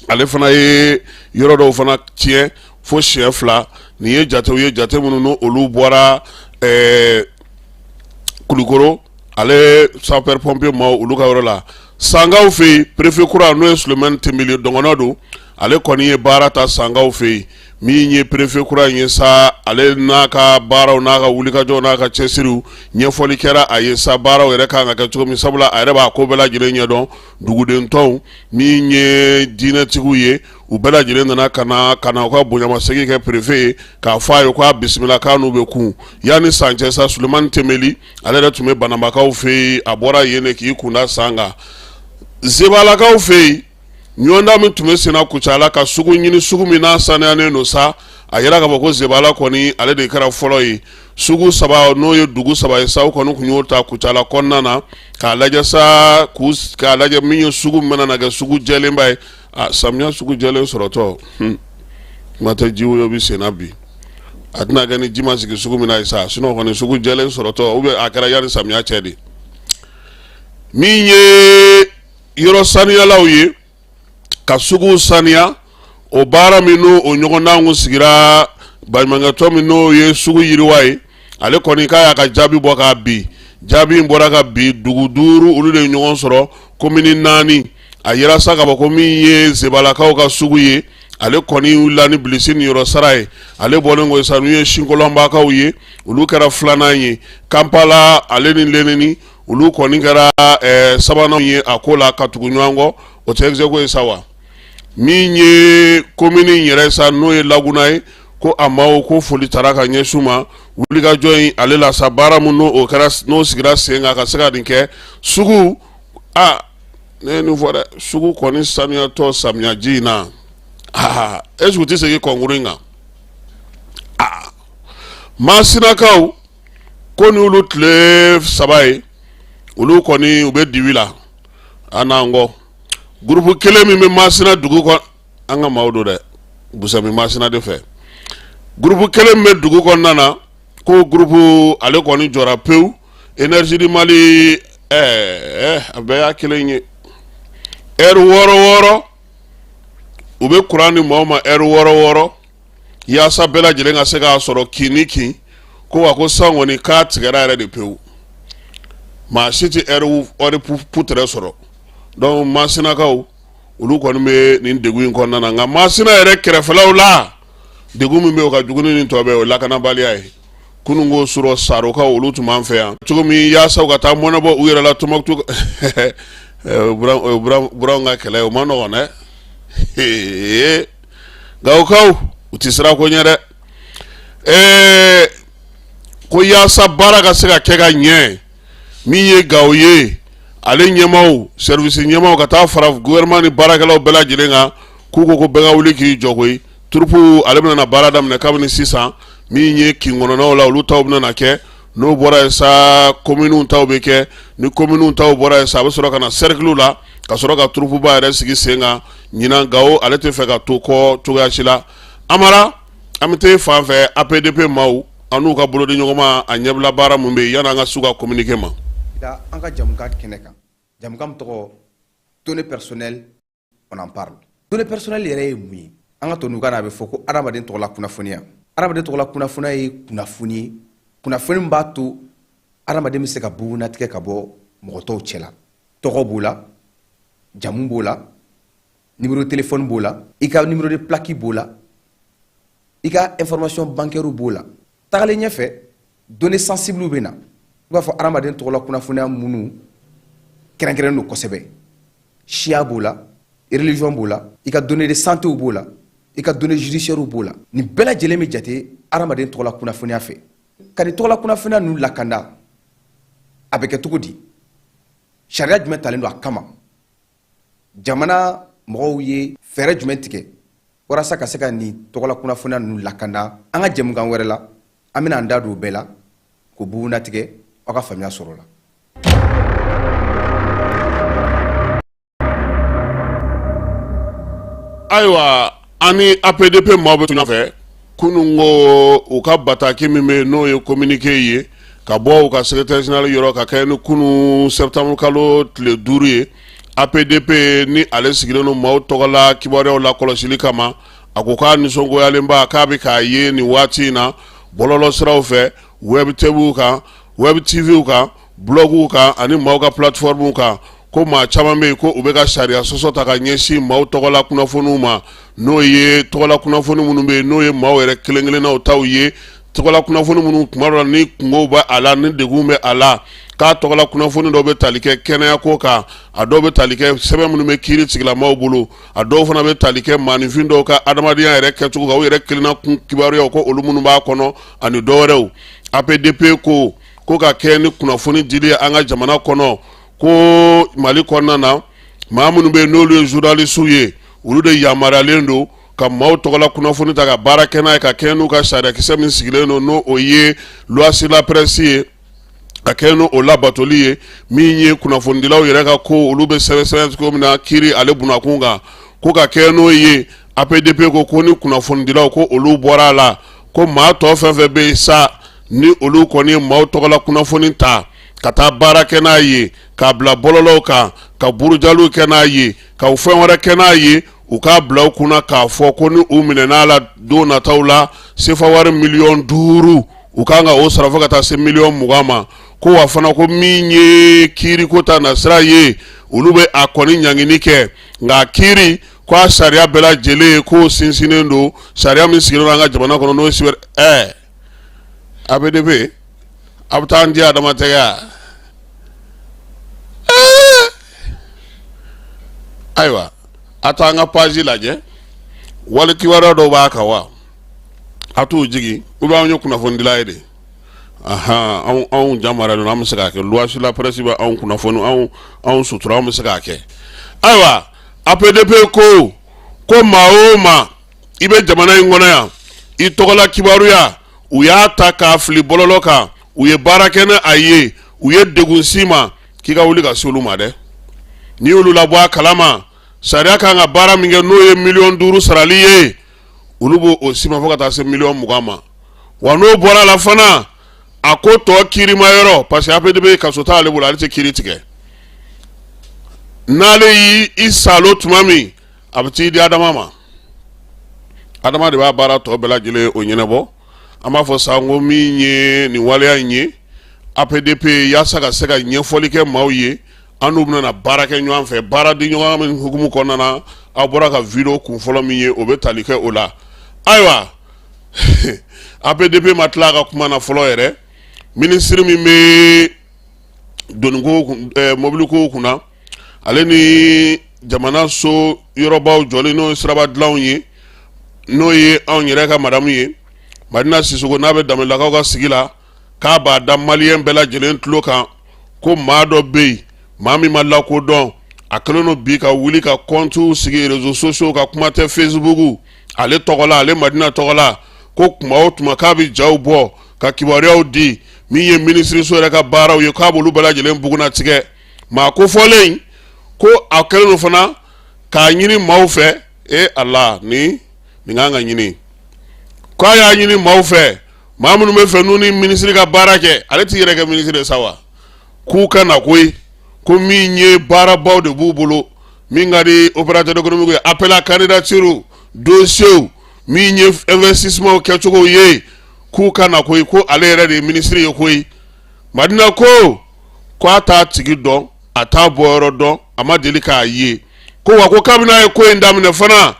ale fana ye yɔrɔ dɔw fana tiɲɛ fo siɲɛ 2. Nin ye jatew ye, jate minnu n'olu olu bɔra Kulukoro ale sapeur pompier maaw olu ka yɔrɔ la. Sankaw fɛ yen, préfet kura, n'o ye Sulemani Tenbeli dɔgɔnɔ don, ale kɔni ye baara ta Sankaw fɛ yen. Min ye préfet kura in ye sa, ale n'a ka baaraw n'a ka wulikajɔw n'a ka cɛsiriw, ɲɛfɔli kɛra a ye sa, baaraw yɛrɛ kan ka kɛ cogo min, sabula a yɛrɛ b'a ko bɛɛ lajɛlen ɲɛdɔn. Duguden tɔnw, min ye diinɛtigiw ye, u bɛɛ lajɛlen nana ka na u ka bonyamasegin kɛ préfet ye, k'a fɔ a ye k'a bisimila, k'a n'u bɛ kun yanni san cɛ sa. Sulemani Tenbeli, ale yɛrɛ tun bɛ Banambakaw fɛ yen, a bɔra yen de k'i kunda san kan. Zebalakaw fɛ yen, ɲɔgɔndan min tun bɛ senna Kucala ka sugu ɲini, sugu min n'a sanuyalen don sa, a yira k'a fɔ ko Zebala kɔni, ale de kɛra fɔlɔ ye. Sugu 3, n'o ye dugu 3 ye sa, o kɔni tun y'o ta Kucala kɔnɔna na k'a lajɛ sa, k'a lajɛ min ye sugu min bɛna na kɛ sugu jɛlenba ye. A samiya sugu jɛlen sɔrɔtɔ, kuma tɛ, jiwoyo bɛ senna bi, a tɛna kɛ ni ji ma sigi sugu min na ye sa. Sinon kɔni, sugu jɛlen sɔrɔtɔ, ou bien a kɛra yanni samiya cɛ de. Min ye yɔrɔ saniyalaw ye ka sugu saniya, o baara min n'o o ɲɔgɔndan kun sigira baɲumankɛtɔn min n'o ye sugu yiriwa ye, ale kɔni k'a y'a ka jaabi bɔ k'a bi. Jaabi in bɔra ka bi, dugu 5, olu de ye ɲɔgɔn sɔrɔ. komini 4 a yira sa k'a fɔ ko min ye zebalakaw ka sugu ye ale kɔni wulila ni bilisi niyɔrɔ sara ye ale bɔlen kɔ sa n'u ye sinkolonbakaw ye olu kɛra filanan ye kanpala ale ni leneni olu kɔni kɛra sabanan ye a ko la ka tugu ɲɔgɔn kɔ o tɛ ex aequo ye sa wa min ye komini yɛrɛ sa n'o ye laguna ye ko a maaw ko foli taara ka ɲɛsin u ma wulikajɔ in ale la sa baara min n'o kɛra n'o sigira sen kan ka se ka nin kɛ sugu a ne ye nin fɔ dɛ sugu kɔni sanuyatɔ samiyaji in na aa est-ce que u tɛ segin concours in kan aa masinakaw ko ni olu tile 3 ye olu kɔni u bɛ dibi la an n'an kɔ groupe kelen min bɛ masina dugu kɔnɔ an ka maaw don dɛ busami masina de fɛ groupe kelen min bɛ dugu kɔnɔna na ko groupe ale kɔni jɔra pewu énergie du Mali a bɛɛ y'a kelen ye heure 6 6 u bɛ kuran di maaw ma heure 6 6 yaasa bɛɛ lajɛlen ka se k'a sɔrɔ kin ni kin ko wa ko san kɔni k'a tigɛra yɛrɛ de pewu maa si tɛ heure putɛrɛ sɔrɔ donc masinakaw olu kɔni bɛ nin degun in kɔnɔna na nka masina yɛrɛ kɛrɛfɛlaw la degun min bɛ o ka jugu ni nin tɔ bɛɛ o ye lakanabaliya ye kunun ko surɔ sarokaw olu tun b'an fɛ yan cogo min yaasa u ka taa mɔnɛ bɔ u yɛrɛ la Tɔnbukutu buranw ka kɛlɛ o ma nɔgɔn dɛ Gawokaw u tɛ siran ko ɲɛ dɛ ɛɛ ko yaasa baara ka se ka kɛ ka ɲɛ min ye Gawo ye ale ɲɛmaaw service ɲɛmaaw ka taa fara gouvernement ni baarakɛlaw bɛɛ lajɛlen kan k'u ko ko bɛɛ ka wuli k'i jɔ koyi troupe ale bɛna na baara daminɛ kabini sisan min ye kin kɔnɔnaw la olu taw bɛna na kɛ n'o bɔra yen sa kominiw taw bɛ kɛ ni kominiw taw bɔra yen sa a bɛ sɔrɔ ka na cercle la ka sɔrɔ ka troupe ba yɛrɛ sigi sen kan ɲinan Gawo ale tɛ fɛ ka to kɔ cogoya si la Amara an bɛ taa fan fɛ APDP maaw an n'u ka bolodiɲɔgɔnma a ɲɛbila baara min bɛ yen yanni an ka s'u ka communiqué ma. An ka jamukan kɛnɛ kan jamukan min tɔgɔ données personnelles on en parle données personnelles yɛrɛ ye mun ye an ka tubabukan na a bɛ fɔ ko adamaden tɔgɔla kunnafoniya adamaden tɔgɔla kunnafoniya ye kunnafoni ye kunnafoni min b'a to adamaden bɛ se ka bugunnatigɛ ka bɔ mɔgɔ tɔw cɛ la tɔgɔ b'o la jamu b'o la numéro de téléphone b'o la i ka numéro de plaque b'o la i ka information bancaire b'o la tagalen ɲɛfɛ données sensibles bɛ na i b'a fɔ adamaden tɔgɔla kunnafoniya minnu kɛrɛnkɛrɛnnen don kosɛbɛ siya b'o la religion b'o la i ka données de santé b'o la i ka données judiciaires b'o la nin bɛɛ lajɛlen bɛ jate adamaden tɔgɔla kunnafoniya fɛ ka nin tɔgɔla kunnafoniya ninnu lakanda a bɛ kɛ cogo di sariya jumɛn talen don a kama jamana mɔgɔw ye fɛɛrɛ jumɛn tigɛ walasa ka se ka nin tɔgɔla kunnafoniya ninnu lakanda an ka jɛmukan wɛrɛ la an bɛna an da don o bɛɛ la k'o bugunnatigɛ aw ka faamuya sɔrɔ la Ayiwa an ni APDP maaw bɛ tun fɛ kunun ko u ka bataki min bɛ yen n'o ye communiqué ye ka bɔ u ka secrétaire général yɔrɔ ka kɛ ni kunun septembre kalo tile 5 ye APDP ni ale sigilen don maaw tɔgɔla kibaruyaw lakɔlɔsili kama a ko k'a nisɔngoyalenba k'a bɛ k'a ye nin waati in na bɔlɔlɔ siraw fɛ web TV kan web TV kan blɔguw kan ani maaw ka plateformew kan ko maa caman bɛ yen ko u bɛ ka sariya sɔsɔ ta ka ɲɛsin maaw tɔgɔla kunnafoniw ma n'o ye tɔgɔla kunnafoni minnu bɛ yen n'o ye maaw yɛrɛ kelen-kelennaw taw ye tɔgɔla kunnafoni minnu tuma dɔ la ni kunkow bɛ a la ni degun bɛ a la k'a tɔgɔla kunnafoni dɔw bɛ tali kɛ kɛnɛyako kan a dɔw bɛ tali kɛ sɛbɛn minnu bɛ kiiri tigilamaaw bolo a dɔw fana bɛ tali kɛ maaninfin dɔw ka adamadenya yɛrɛ kɛcogo kan u yɛrɛ kelenna kun kibaruyaw ko olu minnu b'a kɔnɔ ani dɔwɛrɛw APDP ko ka kɛ ni kunnafoni dili ye an ka jamana kɔnɔ ko Mali kɔnɔna na maa minnu bɛ yen n'olu ye journalistes ye olu de yamaruyalen don ka maaw tɔgɔla kunnafoni ta ka baara kɛ n'a ye ka kɛɲɛ n'u ka sariyakisɛ min sigilen don n'o o ye loi sur la presse ye ka kɛɲɛ n'o labatoli ye min ye kunnafonidilaw yɛrɛ ka ko olu bɛ sɛbɛn cogo min na kiiri ale bunakun kan ko ka kɛɲɛ n'o ye APDP ko ni kunnafonidilaw ko olu bɔra a la ko maa tɔ fɛn fɛn bɛ yen sa ni olu kɔni ye maaw tɔgɔla kunnafoni ta ka taa baara kɛ n'a ye k'a bila bɔlɔlɔw kan ka burujaliw kɛ n'a ye ka fɛn wɛrɛ kɛ n'a ye u k'a bila u kunna k'a fɔ ko ni u minɛn'a la don nataw la sefa wari miliyɔn 5 u kan ka o sara fo ka taa se miliyɔn 20 ma. Ko wa fana ko min ye kiiriko ta nasira ye, olu bɛ a kɔni ɲangini kɛ, nka kiiri ko a sariya bɛɛ lajɛlen k'o sinsinnen don sariya min sigilen don an ka jamana kɔnɔ, n'o ye cyber APDP a bɛ taa an di Adama tɛgɛ. Ayiwa, a t'an ka page lajɛ, wali kibaruya dɔw b'a kan wa a t'u jigin ou bien anw ye kunnafonidila ye de. Ahan, anw jamaruyalen don, an bɛ se k'a kɛ. Loi sur la presse bɛ anw kunnafoni, anw sutura, anw bɛ se k'a kɛ. Ayiwa, APDP ko maa o maa i bɛ jamana in kɔnɔ yan, i tɔgɔla kibaruya u y'a ta k'a fili bɔlɔlɔ kan, u ye baara kɛ ni a ye, u ye degun s'i ma, k'i ka wuli ka se olu ma dɛ. N'i y'olu labɔ a kalama, sariya kan ka baara min kɛ, n'o ye miliyɔn 5 sarali ye, olu b'o o s'i ma fo ka taa se miliyɔn 20 ma. Wa n'o bɔra a la fana, a ko tɔ kiirima yɔrɔ, parce que APDP kaso t'ale bolo, ale tɛ kiiri tigɛ. N'ale y'i salo tuma min, a bɛ t'i di Adama ma, Adama de b'a baara tɔ bɛɛ lajɛlen o ɲɛnabɔ. An b'a fɔ sa ko min ye nin waleya in ye, APDP yaasa ka se ka ɲɛfɔli kɛ maaw ye, an n'u bɛna baara kɛ ɲɔgɔn fɛ, baara di ɲɔgɔn min hukumu kɔnɔna na, aw bɔra ka video kun fɔlɔ min ye, o bɛ tali kɛ o la. Ayiwa, APDP ma tila a ka kuma na fɔlɔ yɛrɛ, minisiri min bɛ doniko mobiliko kunna, ale ni jamana so yɔrɔbaw jɔli, n'o ye siraba dilanw ye, n'o ye anw yɛrɛ ka madamu ye Madina Sisoko, n'a bɛ Danbelelakaw ka sigi la, k'a b'a da maliyɛn bɛɛ lajɛlen tulo kan ko maa dɔ bɛ yen, maa min ma lakodɔn, a kɛlen don bi ka wuli ka kɔntiw sigi réseaux sociaux ka kuma tɛ Facebook, ale tɔgɔ la, ale Madina tɔgɔ la, ko tuma o tuma k'a bɛ jaw bɔ ka kibaruyaw di min ye minisiriso yɛrɛ ka baaraw ye, k'a b'olu bɛɛ lajɛlen bugunnatigɛ. Maa kofɔlen ko a kɛlen don fana k'a ɲini maaw fɛ, e Ala, ni nin kan ka ɲini, k'a y'a ɲini maaw fɛ, maa minnu bɛ fɛ n'u ni minisiri ka baara kɛ, ale t'i yɛrɛ kɛ minisiri ye sa wa, k'u ka na koyi, ko min ye baarabaw de b'u bolo min ka di opérateur économique ye, appel à candidature, dossier min ye investissement kɛcogo ye, k'u ka na koyi, ko ale yɛrɛ de ye minisiri ye koyi. Madina ko k'a t'a tigi dɔn, a t'a bɔyɔrɔ dɔn, a ma deli k'a ye, ko wa ko kabini a ye ko in daminɛ fana,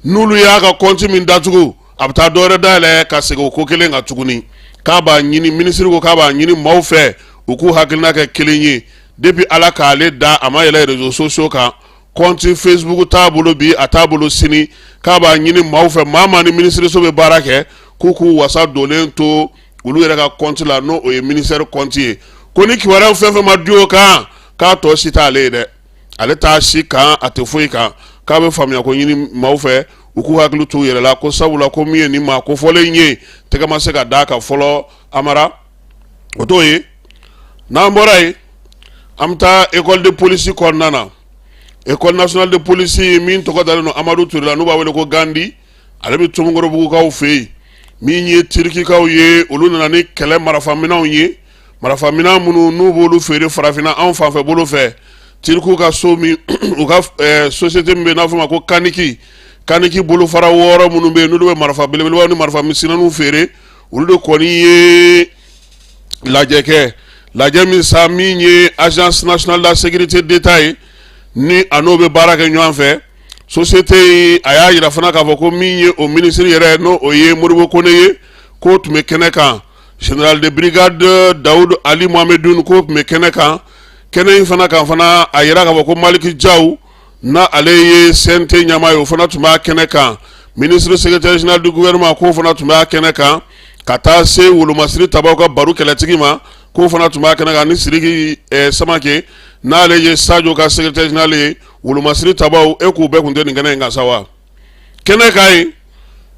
n'olu y'a ka kɔnti min datugu, a bɛ taa dɔwɛrɛ dayɛlɛ ka segin o ko kelen kan tuguni. K'a b'a ɲini, minisiri ko k'a b'a ɲini maaw fɛ, u k'u hakilina kɛ kelen ye. Depuis Ala k'ale da, a ma yɛlɛ réseaux sociaux kan, kɔnti Facebook t'a bolo bi, a t'a bolo sini. K'a b'a ɲini maaw fɛ, maa maa ni minisiriso bɛ baara kɛ, k'u k'u wasa donnen to olu yɛrɛ ka kɔnti la, n'o o ye ministère kɔnti ye, ko ni kibaruya fɛn fɛn ma di o kan, k'a tɔ si t'ale ye dɛ, ale t'a si kan, a tɛ foyi kan. K'a bɛ faamuya ko ɲini maaw fɛ, u k'u hakili t'u yɛrɛ la, ko sabula ko min ye nin maa kofɔlen ye, tɛgɛ ma se ka d'a kan fɔlɔ. Amara, o t'o ye. N'an bɔra yen, an bɛ taa école de police kɔnɔna na, école nationale de police min tɔgɔ dalen don Amadu Ture la, n'u b'a wele ko Gandi, ale bɛ Tomikɔrɔbugukaw fɛ yen. Min ye Tirikikaw ye, olu nana ni kɛlɛ marafaminɛnw ye, marafaminɛn minnu n'u b'olu feere farafinna anw fanfɛ bolo fɛ. Tirikiw ka so min, u ka société min bɛ yen n'a fɔ ma ko Kaniki, Kaniki bolofara 6 minnu bɛ yen, n'olu bɛ marifa belebelebaw ni marifa misɛnninw feere, olu de kɔni ye lajɛ kɛ, lajɛ min sa, min ye agence nationale de la sécurité d'État ye, ni a n'o bɛ baara kɛ ɲɔgɔn fɛ. Société in, a y'a yira fana k'a fɔ ko min ye o minisiri yɛrɛ, n'o o ye Modibo Kone ye, k'o tun bɛ kɛnɛ kan. Général de brigade Daoud Ali Mohamedoun, k'o tun bɛ kɛnɛ kan. Kɛnɛ in fana kan fana, a yira k'a fɔ ko Maliki Jaw, n'a ale ye CNT ɲɛmaa ye, o fana tun b'a kɛnɛ kan. Ministre secrétaire général du gouvernement, k'o fana tun b'a kɛnɛ kan, ka taa se wolomasiri tabaw ka baro kɛlɛtigi ma, k'o fana tun b'a kɛnɛ kan, ni Sidiki Samake, n'ale ye Sajo ka secrétaire général ye. Wolomasiri tabaw, e k'u bɛɛ tun tɛ nin kɛnɛ in kan sa wa? Kɛnɛ kan yen,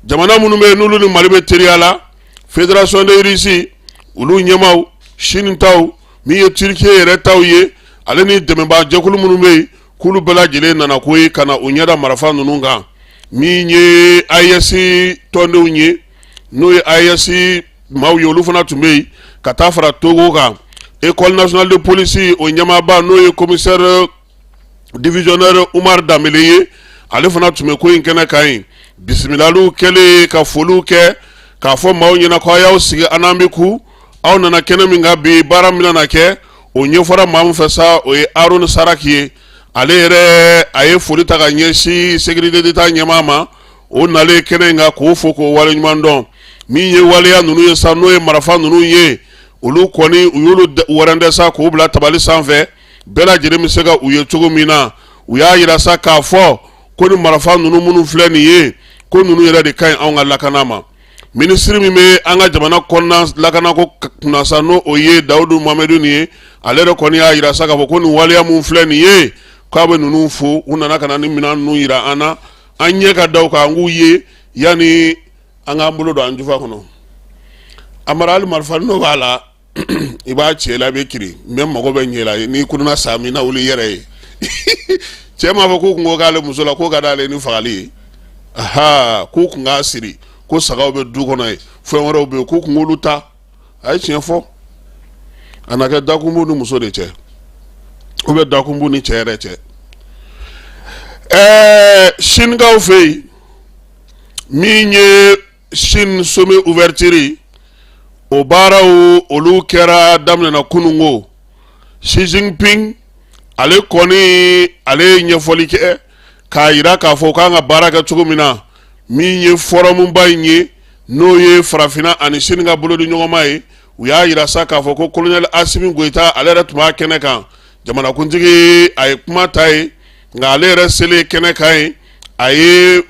jamana minnu bɛ yen n'olu ni Mali bɛ teriya la, fédération de Russie olu ɲɛmaaw, Chine taw, min ye Turquie yɛrɛ taw ye, ale ni dɛmɛbaa jɛkulu minnu bɛ yen, k'olu bɛɛ lajɛlen nana ko ye ka na u ɲɛda marifa ninnu kan. Min ye AES tɔndenw ye, n'o ye AES maaw ye, olu fana tun bɛ yen, ka taa fara Togo kan. École nationale de police o ɲɛmaaba, n'o ye commissaire divisionnaire Umar Danbele ye, ale fana tun bɛ ko in kɛnɛ kan yen. Bisimilaliw kɛlen ka foliw kɛ, k'a fɔ maaw ɲɛna ko a y'aw sigi, an n'an bɛ ku Aw nana kɛnɛ min kan bi, baara min na kɛ, o ɲɛfɔra maa min fɛ sa, o ye Aruna Saraki ye. Ale yɛrɛ, a ye foli ta ka ɲɛsin sécurité d'État ɲɛmaa ma, o nalen kɛnɛ in kan, k'o fo k'o waleɲuman dɔn. Min ye waleya ninnu ye sa, n'o ye marifa ninnu ye, olu kɔni u y'olu wɛrɛndɛ sa k'u bila tabali sanfɛ, bɛɛ lajɛlen bɛ se ka u ye cogo min na. U y'a yira sa k'a fɔ ko ni marifa ninnu minnu filɛ nin ye, ko ninnu yɛrɛ de ka ɲi anw ka lakana ma. Minisiri min bɛ an ka jamana kɔnɔna lakanako kunna sa, n'o o ye Dawudu Mamadu nin ye, ale yɛrɛ kɔni y'a yira sa k'a fɔ ko nin waleya min filɛ nin ye, k'a bɛ ninnu fo, u nana ka na ni minɛn ninnu yira an na, an ɲɛ ka da u kan, an k'u ye yanni an k'an bolo don an jufa kɔnɔ. A mara hali marifa n'o b'a la, i b'a cɛ la, i bɛ kiri n bɛ mago bɛ ɲɛ la n'i kununa sa min na, wuli i yɛrɛ ye. Cɛ m'a fɔ k'u kun ko k'ale muso la k'o ka d'ale ni fagali ye, aha, k'u kun k'a siri ko sagaw bɛ du kɔnɔ yen, fɛn wɛrɛw bɛ yen, k'u kun k'olu ta. A ye tiɲɛ fɔ, a na kɛ dakun b'u ni muso de cɛ, ou bien dakun b'u ni cɛ yɛrɛ cɛ. Sinikaw fɛ yen, min ye Chine sommet ouverture, o baaraw olu kɛra daminɛna kununko. Xi Jinping ale kɔni, ale ye ɲɛfɔli kɛ k'a yira k'a fɔ k'an ka baara kɛ cogo min na. Min ye forumba in ye, n'o ye farafinna ani Chine ka bolodi ɲɔgɔnma ye, u y'a yira sa k'a fɔ ko colonel Asimi Goyita, ale yɛrɛ tun b'a kɛnɛ kan. Jamanakuntigi, a ye kuma ta ye, nka ale yɛrɛ selen kɛnɛ kan ye, a ye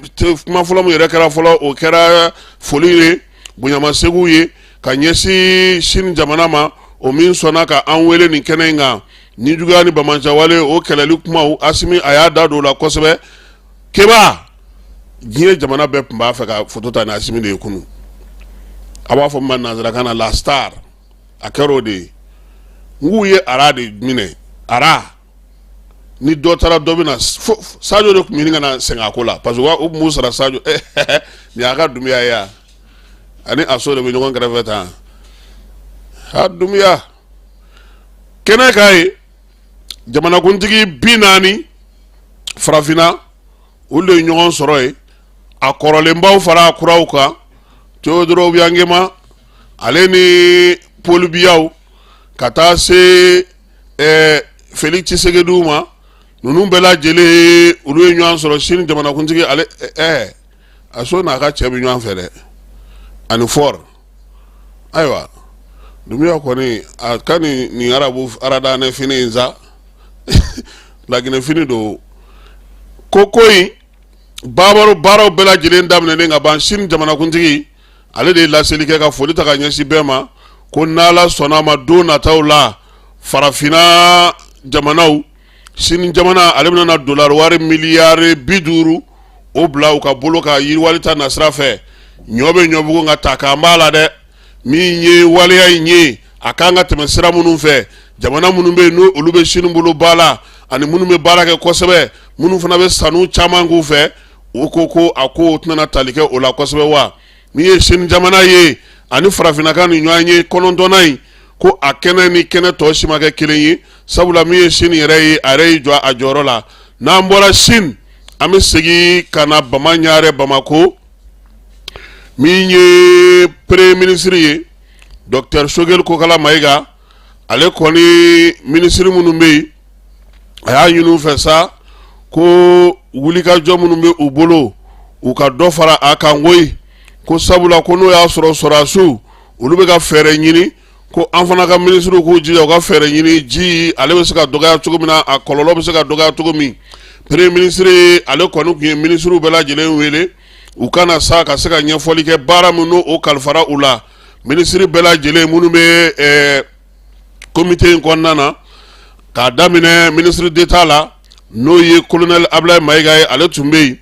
kuma fɔlɔ min yɛrɛ kɛra fɔlɔ, o kɛra foli ye, bonyamasegin ye ka ɲɛsin Chine jamana ma, o min sɔnna ka an wele nin kɛnɛ in kan. Ni juguya ni banbaanciwale, o kɛlɛli kumaw, Asimi a y'a da don o la kosɛbɛ. Keba, diɲɛ jamana bɛɛ tun b'a fɛ ka foto ta ni Asimi de ye kunun. A b'a fɔ min ma nanzarakan na la star, a kɛra o de ye. N k'u ye ara de minɛ, ara ni dɔ taara dɔ bɛ na. Sajo de tun bɛ ɲini ka na sɛgɛn a ko la, parce que u tun b'u sara. Sajo nin y'a ka Dunbiya ye yan, ani Aso de bɛ ɲɔgɔn kɛrɛfɛ tan. Ha, Dunbiya kɛnɛ kan ye, jamanakuntigi 40 farafinna, olu de ye ɲɔgɔn sɔrɔ yen, a kɔrɔlenbaw fara a kuraw kan. Teodoro Obiang Nguema ale ni Paul Biyaw, ka taa se Félix Tshisekedi ma, ninnu bɛɛ lajɛlen olu ye ɲɔgɔn sɔrɔ. Chine jamanakuntigi ale, Aso n'a ka cɛ bɛ ɲɔgɔn fɛ dɛ, ani Faure. Ayiwa, Dunbiya kɔni a ka nin arabu aradanɛ fini in sa, laginɛ fini don. Ko in baaraw bɛɛ lajɛlen daminɛnen ka ban, Chine jamanakuntigi ale de ye laseli kɛ ka foli ta ka ɲɛsin bɛɛ ma, ko n'Ala sɔnna a ma, don nataw la, farafinna jamanaw, Chine jamana ale bɛna na dolari wari miliyari 50 o bila u ka bolo ka yiriwali ta nasira fɛ. Ɲɔ bɛ ɲɔbugu, nka ta k'an b'a la dɛ. Min ye waleya in ye, a kan ka tɛmɛ sira minnu fɛ, jamana minnu bɛ yen n'o olu bɛ Chine bolo ba la, ani minnu bɛ baara kɛ kosɛbɛ, minnu fana bɛ sanu caman k'u fɛ, u ko a ko tɛna tali kɛ o la kosɛbɛ wa. Min ye Chine jamana ye ani farafinna ka nin ɲɔgɔn ye kɔnɔntɔnnan in, ko a kɛnɛ ni kɛnɛ tɔ si ma kɛ kelen ye, sabula min ye Chine yɛrɛ ye, a yɛrɛ y'i jɔ a jɔyɔrɔ la. N'an bɔra Chine, an bɛ segin ka na Bama Ɲare Bamakɔ. Min ye premier ministre ye, docteur Choguel Kokala Mayiga, ale kɔni minisiri minnu bɛ yen, a y'a ɲini u fɛ sa ko wulikajɔ minnu bɛ u bolo, u ka dɔ fara a kan koyi, ko sabula ko n'o y'a sɔrɔ sɔrɔdasiw olu bɛ ka fɛɛrɛ ɲini, ko an fana ka minisiriw k'u jija u ka fɛɛrɛ ɲini, ji ale bɛ se ka dɔgɔya cogo min na, a kɔlɔlɔ bɛ se ka dɔgɔya cogo min. Premier ministre ale kɔni tun ye minisiriw bɛɛ lajɛlen wele u ka na sa ka se ka ɲɛfɔli kɛ baara min n'o o kalifara u la. Minisiri bɛɛ lajɛlen minnu bɛ comité in kɔnɔna na, k'a daminɛ ministre d'État la, n'o ye colonel Ablaye Mayiga ye, ale tun bɛ yen.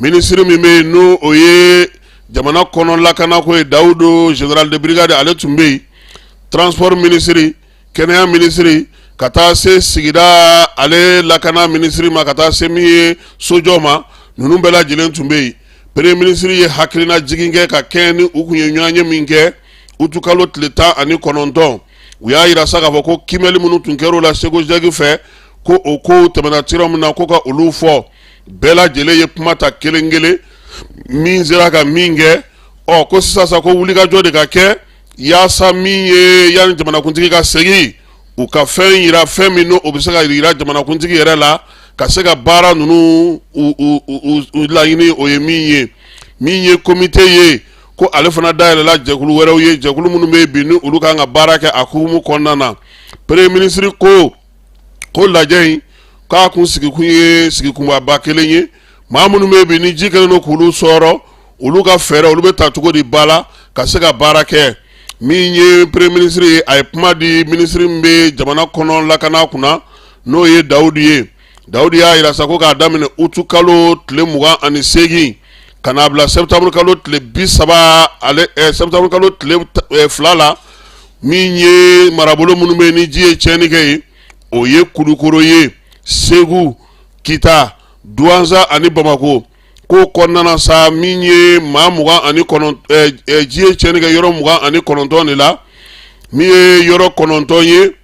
Minisiri min bɛ yen, n'o o ye jamana kɔnɔ lakanako ye, Dawudu général de brigade, ale tun bɛ yen. Transport minisiri, kɛnɛya minisiri, ka taa se sigida ale lakana minisiri ma, ka taa se min ye sojɔ ma, ninnu bɛɛ lajɛlen tun bɛ yen. Premier ministre ye hakilina jigin kɛ ka kɛɲɛ ni u kun ye ɲɔgɔn ye min kɛ utukalo tile 19. U y'a yira sa k'a fɔ ko kiimɛli minnu tun kɛra o la SEGOGIEC fɛ, ko o kow tɛmɛna sira min na, ko ka olu fɔ. Bɛɛ lajɛlen ye kuma ta kelen kelen, min sera ka min kɛ. Ɔ, ko sisan sa, ko wulikajɔ de ka kɛ. yaasa min ye yanni jamanakuntigi ka segin u ka fɛn yira fɛn min n'o bɛ se ka yira jamanakuntigi yɛrɛ la ka se ka baara ninnu u laɲini o ye min ye min ye komite ye ko ale fana dayɛlɛla jɛkulu wɛrɛw ye jɛkulu minnu bɛ yen bi ni olu kan ka baara kɛ a hukumu kɔnɔna na. Premier ministre ko ko lajɛ in k'a kun sigikun ye sigikunbaba kelen ye maa minnu bɛ bi ni ji kɛlen don k'olu sɔrɔ olu ka fɛɛrɛ olu bɛ ta cogo di ba la ka se ka baara kɛ. Min ye premier ministre ye, a ye kuma di minisiri min bɛ jamana kɔnɔ lakana kunna n'o ye Dawudu ye. Dawudu y'a jira sa ko k'a daminɛ utu kalo tile 28 ka n'a bila septembre kalo tile 30 ale septembre kalo tile 2 la, min ye marabolo minnu bɛ ni ji ye tiɲɛni kɛ yen, o ye Kulukoro ye, Segu, Kita, Duwanza ani Bamakɔ. Ko kɔnɔna na sa, min ye maa 29, ji ye tiɲɛni kɛ yɔrɔ 29 de la, min ye yɔrɔ 9 ye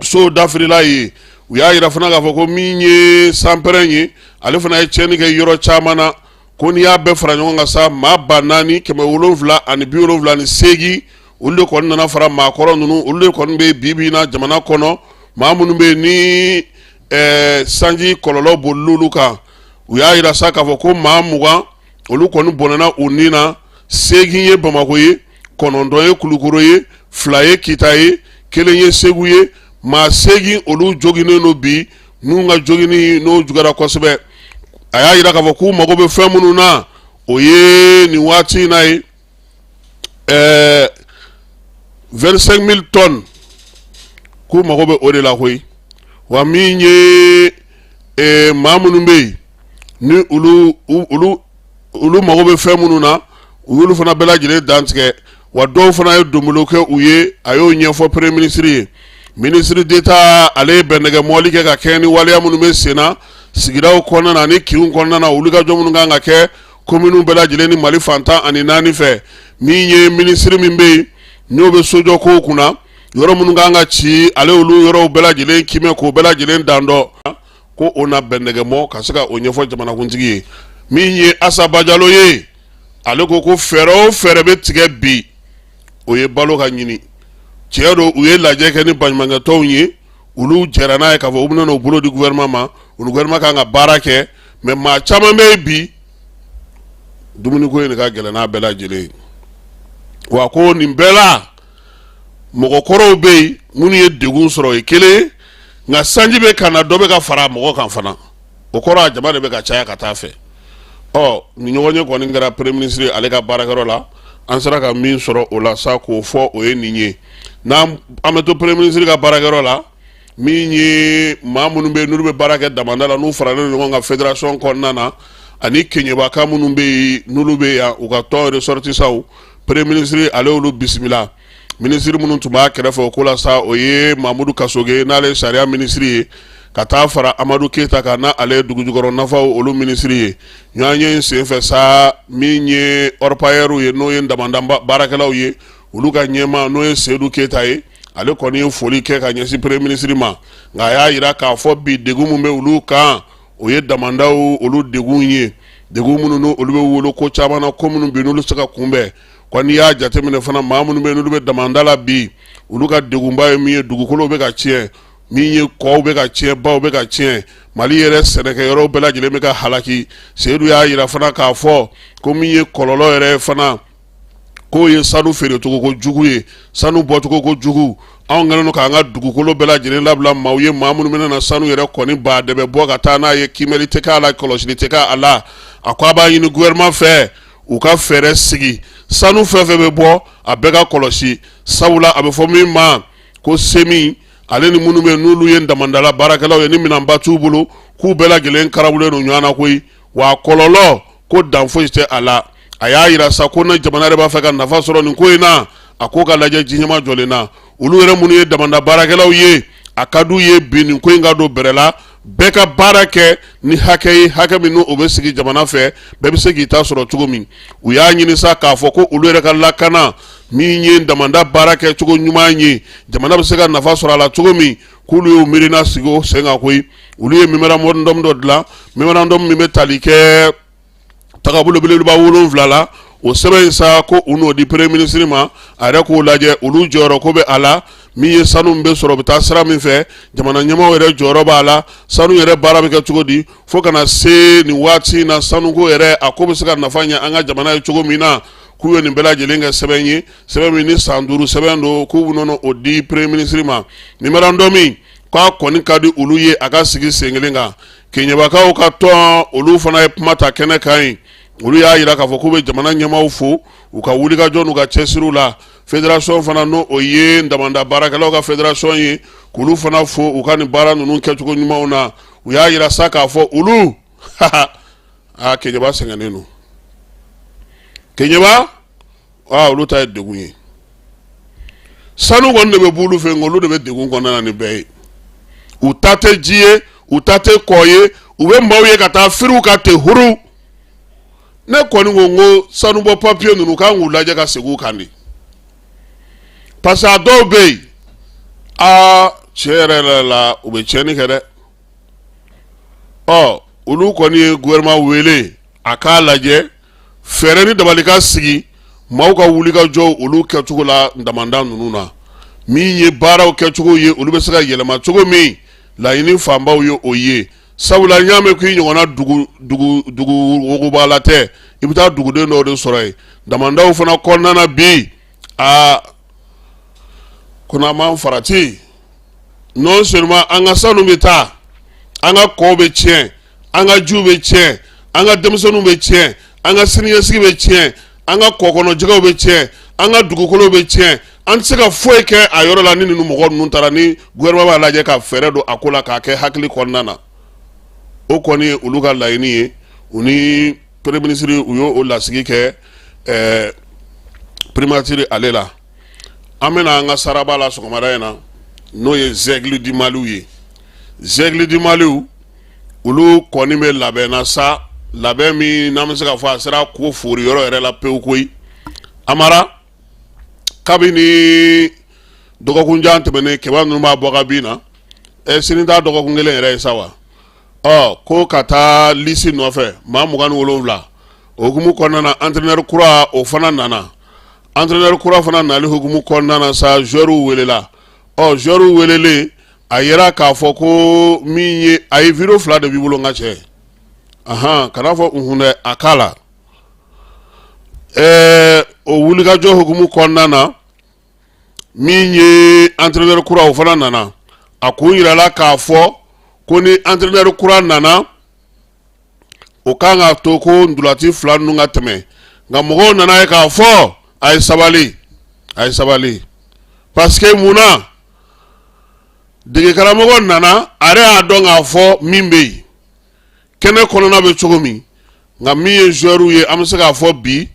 so dafirila ye. U y'a jira fana k'a fɔ ko min ye sanpɛrɛn ye, ale fana ye tiɲɛni kɛ yɔrɔ caman na. Ko n'i y'a bɛɛ fara ɲɔgɔn kan sa, maa 4778 olu de kɔni nana fara maakɔrɔ ninnu, olu de kɔni bɛ bi bi in na jamana kɔnɔ, maa minnu bɛ ni sanji kɔlɔlɔ bolil'olu kan. U y'a jira sa k'a fɔ ko maa 20 olu kɔni bɔnɛna u ni na, 8 ye Bamakɔ ye, 9 ye Kulukoro ye, 2 ye Kita ye, 1 ye Segu ye. Maa 8 olu joginnen don bi, n'u ka joginni n'o juguyara kosɛbɛ. A y'a jira k'a fɔ k'u mago bɛ fɛn minnu na, o ye nin waati in na ye 25 000 tonnes, k'u mago bɛ o de la koyi. Wa min ye maa minnu bɛ yen ni olu olu olu mago bɛ fɛn minnu na, u y'olu fana bɛɛ lajɛlen dantigɛ. Wa dɔw fana ye donbolo kɛ u ye, a y'o ɲɛfɔ premier ministre ye. Ministre d'État ale ye bɛnɛgɛ mɔli kɛ ka kɛɲɛ ni waleya minnu bɛ sen na sigidaw kɔnɔna na ani kinw kɔnɔna na, wulikajɔ minnu kan ka kɛ kominiw bɛɛ lajɛlen ni Mali fan 14 fɛ. Min ye minisiri min bɛ yen n'o bɛ sojɔ kow kunna, yɔrɔ minnu kan ka ci, ale olu yɔrɔw bɛɛ lajɛlen kimɛ k'o bɛɛ lajɛlen dan dɔn, ko o na bɛnɛgɛmɔ ka se ka o ɲɛfɔ jamanakuntigi ye. Min ye Asa Bajalo ye, ale ko ko fɛɛrɛ o fɛɛrɛ bɛ tigɛ bi, o ye balo ka ɲini. Tiɲɛ don, u ye lajɛ kɛ ni baɲumankɛtɔnw ye, olu jɛra n'a ye k'a fɔ u bɛna u bolo di gouvernement ma, u ni gouvernement kan ka baara kɛ. Mais maa caman bɛ yen bi, dumuniko in de ka gɛlɛn n'a bɛɛ lajɛlen ye. Wa ko nin bɛɛ la, mɔgɔkɔrɔw bɛ yen minnu ye degun sɔrɔ, o ye kelen ye, nka sanji bɛ ka na, dɔ bɛ ka fara mɔgɔ kan fana, o kɔrɔ a jama de bɛ ka caya ka taa fɛ. Ɔ nin ɲɔgɔn ye kɔni kɛra premier ministre ale ka baarakɛyɔrɔ la. An sera ka min sɔrɔ o la sa k'o fɔ, o ye nin ye. N'an an bɛ to premier ministre ka baarakɛyɔrɔ la, min ye maa minnu bɛ yen n'olu bɛ baara kɛ damanda la, n'u faralen ɲɔgɔn kan fédération kɔnɔna na, ani keɲɛbaka minnu bɛ yen n'olu bɛ yan, u ka tɔn ressortissants, premier ministre ale y'olu bisimila. Minisiri minnu tun b'a kɛrɛfɛ o ko la sa, o ye Mamudu Kasoge, n'ale ye sariya minisiri ye, ka taa fara Amadu Keyita kan, n'ale ye dugujukɔrɔ nafaw olu minisiri ye. Ɲɔgɔnye in senfɛ sa, min ye orpailleurs ye, n'o ye damanda baarakɛlaw ye, olu ka ɲɛmaa, n'o ye Seyidu Keyita ye, ale kɔni ye foli kɛ ka ɲɛsin premier ministre ma. Nka a y'a jira k'a fɔ bi, degun min bɛ olu kan, o ye damandaw olu degun ye, degun minnu n'olu bɛ wolo ko caman na, ko minnu bi n'olu se ka kunbɛn. Ko n'i y'a jateminɛ fana, maa minnu bɛ n'olu bɛ damanda la bi, olu ka degunba ye min ye, dugukolo bɛ ka tiɲɛ, min ye kɔw bɛ ka tiɲɛ, baw bɛ ka tiɲɛ, Mali yɛrɛ sɛnɛkɛyɔrɔw bɛɛ lajɛlen bɛ ka halaki. Seyidu y'a jira fana k'a fɔ ko min ye kɔlɔlɔ yɛrɛ fana, k'o ye sanu feerecogo ko jugu ye, sanu bɔcogo ko jugu. Anw kɛlen don k'an ka dugukolo bɛɛ lajɛlen labila maaw ye, maa minnu bɛna na sanu yɛrɛ kɔni ba dɛbɛ bɔ ka taa n'a ye, kiimɛli tɛ k'a la, kɔlɔsili tɛ k'a la. A ko a b'a ɲini gouvernement fɛ, u ka fɛɛrɛ sigi, sanu fɛn fɛn bɛ bɔ, a bɛɛ ka kɔlɔsi, sabula a bɛ fɔ min ma ko SEMI, ale ni minnu bɛ n'olu ye damandala baarakɛlaw ye, ni minɛnba t'u bolo, k'u bɛɛ lajɛlen karabulen don ɲɔgɔn na koyi. Wa kɔlɔlɔ ko dan foyi tɛ a la. A y'a jira sa ko ni jamana yɛrɛ b'a fɛ ka nafa sɔrɔ nin ko in na, a ko ka lajɛ ji ɲɛma jɔlen na. Olu yɛrɛ minnu ye damanda baarakɛlaw ye, a ka d'u ye bi nin ko in ka don bɛrɛ la, bɛɛ ka baara kɛ ni hakɛ ye, hakɛ min o bɛ sigi jamana fɛ, bɛɛ bɛ se k'i ta sɔrɔ cogo min. U y'a ɲini sa k'a fɔ ko olu yɛrɛ ka lakana, min ye damanda baara kɛ cogo ɲuman ye, jamana bɛ se ka nafa sɔrɔ a la cogo min, k'olu y'u miirina sigi o sen kan koyi. Olu ye memorandum dɔ dilan, memorandum min bɛ tali kɛ tagabolo belebeleba 7 la. O sɛbɛn in sa ko u n'o di premier ministre ma, a yɛrɛ k'o lajɛ, olu jɔyɔrɔ ko bɛ a la. Min ye sanu bɛ sɔrɔ, bɛ taa sira min fɛ, jamana ɲɛmaaw yɛrɛ jɔyɔrɔ b'a la, sanu yɛrɛ baara bɛ kɛ cogo di, fo ka na se nin waati in na, sanuko yɛrɛ a ko bɛ se ka nafa ɲɛ an ka jamana ye cogo min na. K'u ye nin bɛɛ lajɛlen kɛ sɛbɛn ye, sɛbɛn min ni san 5 sɛbɛn don, k'u bɛna o di premier ministre ma. Mémorandum k'a kɔni ka di olu ye a ka sigi sen kelen kan. Keɲɛbakaw ka tɔn, olu fana ye kuma ta kɛnɛ kan yen. Olu y'a jira k'a fɔ k'u bɛ jamana ɲɛmaaw fo u ka wulikajɔ n'u ka cɛsiriw la. Fédération fana, n'o o ye damanda baarakɛlaw ka fédération ye, k'olu fana fo u ka nin baara ninnu kɛcogo ɲumanw na. U y'a jira sa k'a fɔ olu aa, Keɲeba sɛgɛnnen don. Keɲeba aa, olu ta ye degun ye. Sanu kɔni de bɛ b'olu fɛ, nka olu de bɛ degun kɔnɔna na ni bɛɛ ye. U ta tɛ ji ye, u ta tɛ kɔ ye, u bɛ maaw ye ka taa firiw ka ten huru. Ne kɔni ko n ko sanubɔ papiye ninnu kan k'u lajɛ ka segin u kan de, parce que a dɔw bɛ yen, aa, tiɲɛ yɛrɛ yɛrɛ la, u bɛ tiɲɛni kɛ dɛ. Ɔ, olu kɔni ye gouvernement wele a k'a lajɛ, fɛɛrɛ ni dabali ka sigi maaw ka wulikajɔ olu kɛcogo la damanda ninnu na. Min ye baaraw kɛcogo ye, olu bɛ se ka yɛlɛma cogo min, laɲini fanbaw ye o ye. Sabula n y'a mɛn k'i ɲɔgɔnna dugu wogobala tɛ, i bɛ taa duguden dɔw de sɔrɔ yen damandaw fana kɔnɔna na bi. Aa, ko n'an m'an farati, non seulement an ka sanu bɛ taa, an ka kɔw bɛ tiɲɛ, an ka jiw bɛ tiɲɛ, an ka denmisɛnninw bɛ tiɲɛ, an ka siniɲɛsigi bɛ tiɲɛ, an ka kɔ kɔnɔ jɛgɛw bɛ tiɲɛ, an ka dugukolo bɛ tiɲɛ. An tɛ se ka foyi kɛ a yɔrɔ la ni ninnu mɔgɔ ninnu taara. Ni gouvernement b'a lajɛ ka fɛɛrɛ don a ko la k'a kɛ hakili kɔnɔna na, o kɔni ye olu ka laɲini ye. U ni premier ministre, u y'o lasigi kɛ primature ale la. An bɛna an ka saraba la sɔgɔmada in na, n'o ye Aigle du Mali ye. Aigle du Mali, olu kɔni bɛ labɛn na sa, labɛn min n'an bɛ se k'a fɔ a sera ko fori yɔrɔ yɛrɛ la pewu koyi. Amara, kabini dɔgɔkunjan tɛmɛnen, kɛba ninnu b'a bɔ ka bin na. Ɛ, sini t'a dɔgɔkun kelen yɛrɛ ye sa wa? Ɔ, ko ka taa liste nɔfɛ maa 27. O hukumu kɔnɔna na, entraîneur kura o fana nana. Entraîneur kura fana nali hukumu kɔnɔna na sa, joueurs welela. Ɔ, joueurs welelen, a yera k'a fɔ ko min ye, a ye vidéo fila de b'i bolo. N ka cɛ, ahan, kana fɔ unhun dɛ, a k'a la. Ɛɛ, o wulikajɔ hukumu kɔnɔna na, min ye entraîneur kura, o fana nana. A kun yirala k'a fɔ ko ni entraîneur kura nana, o kan ka to ko ntolati fila ninnu ka tɛmɛ. Nka mɔgɔw nana ye k'a fɔ a ye sabali, a ye sabali, parce que mun na dege karamɔgɔ nana, a yɛrɛ y'a dɔn k'a fɔ min bɛ yen, kɛnɛ kɔnɔna bɛ cogo min. Nka min ye joueurs ye, an bɛ se k'a fɔ bi,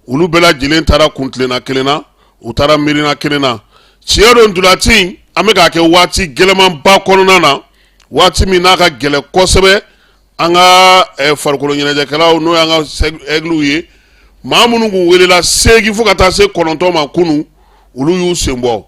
olu bɛɛ lajɛlen taara kuntilenna kelen na, u taara miirina kelen na. Tiɲɛ don, ntolati an bɛ k'a kɛ waati gɛlɛmanba kɔnɔna na, waati min n'a ka gɛlɛn kosɛbɛ an ka farikolo ɲɛnajɛkɛlaw, n'o y'an ka Aigles ye. Maa minnu kun welela 8 fo ka taa se 9 ma kunun, olu y'u sen bɔ.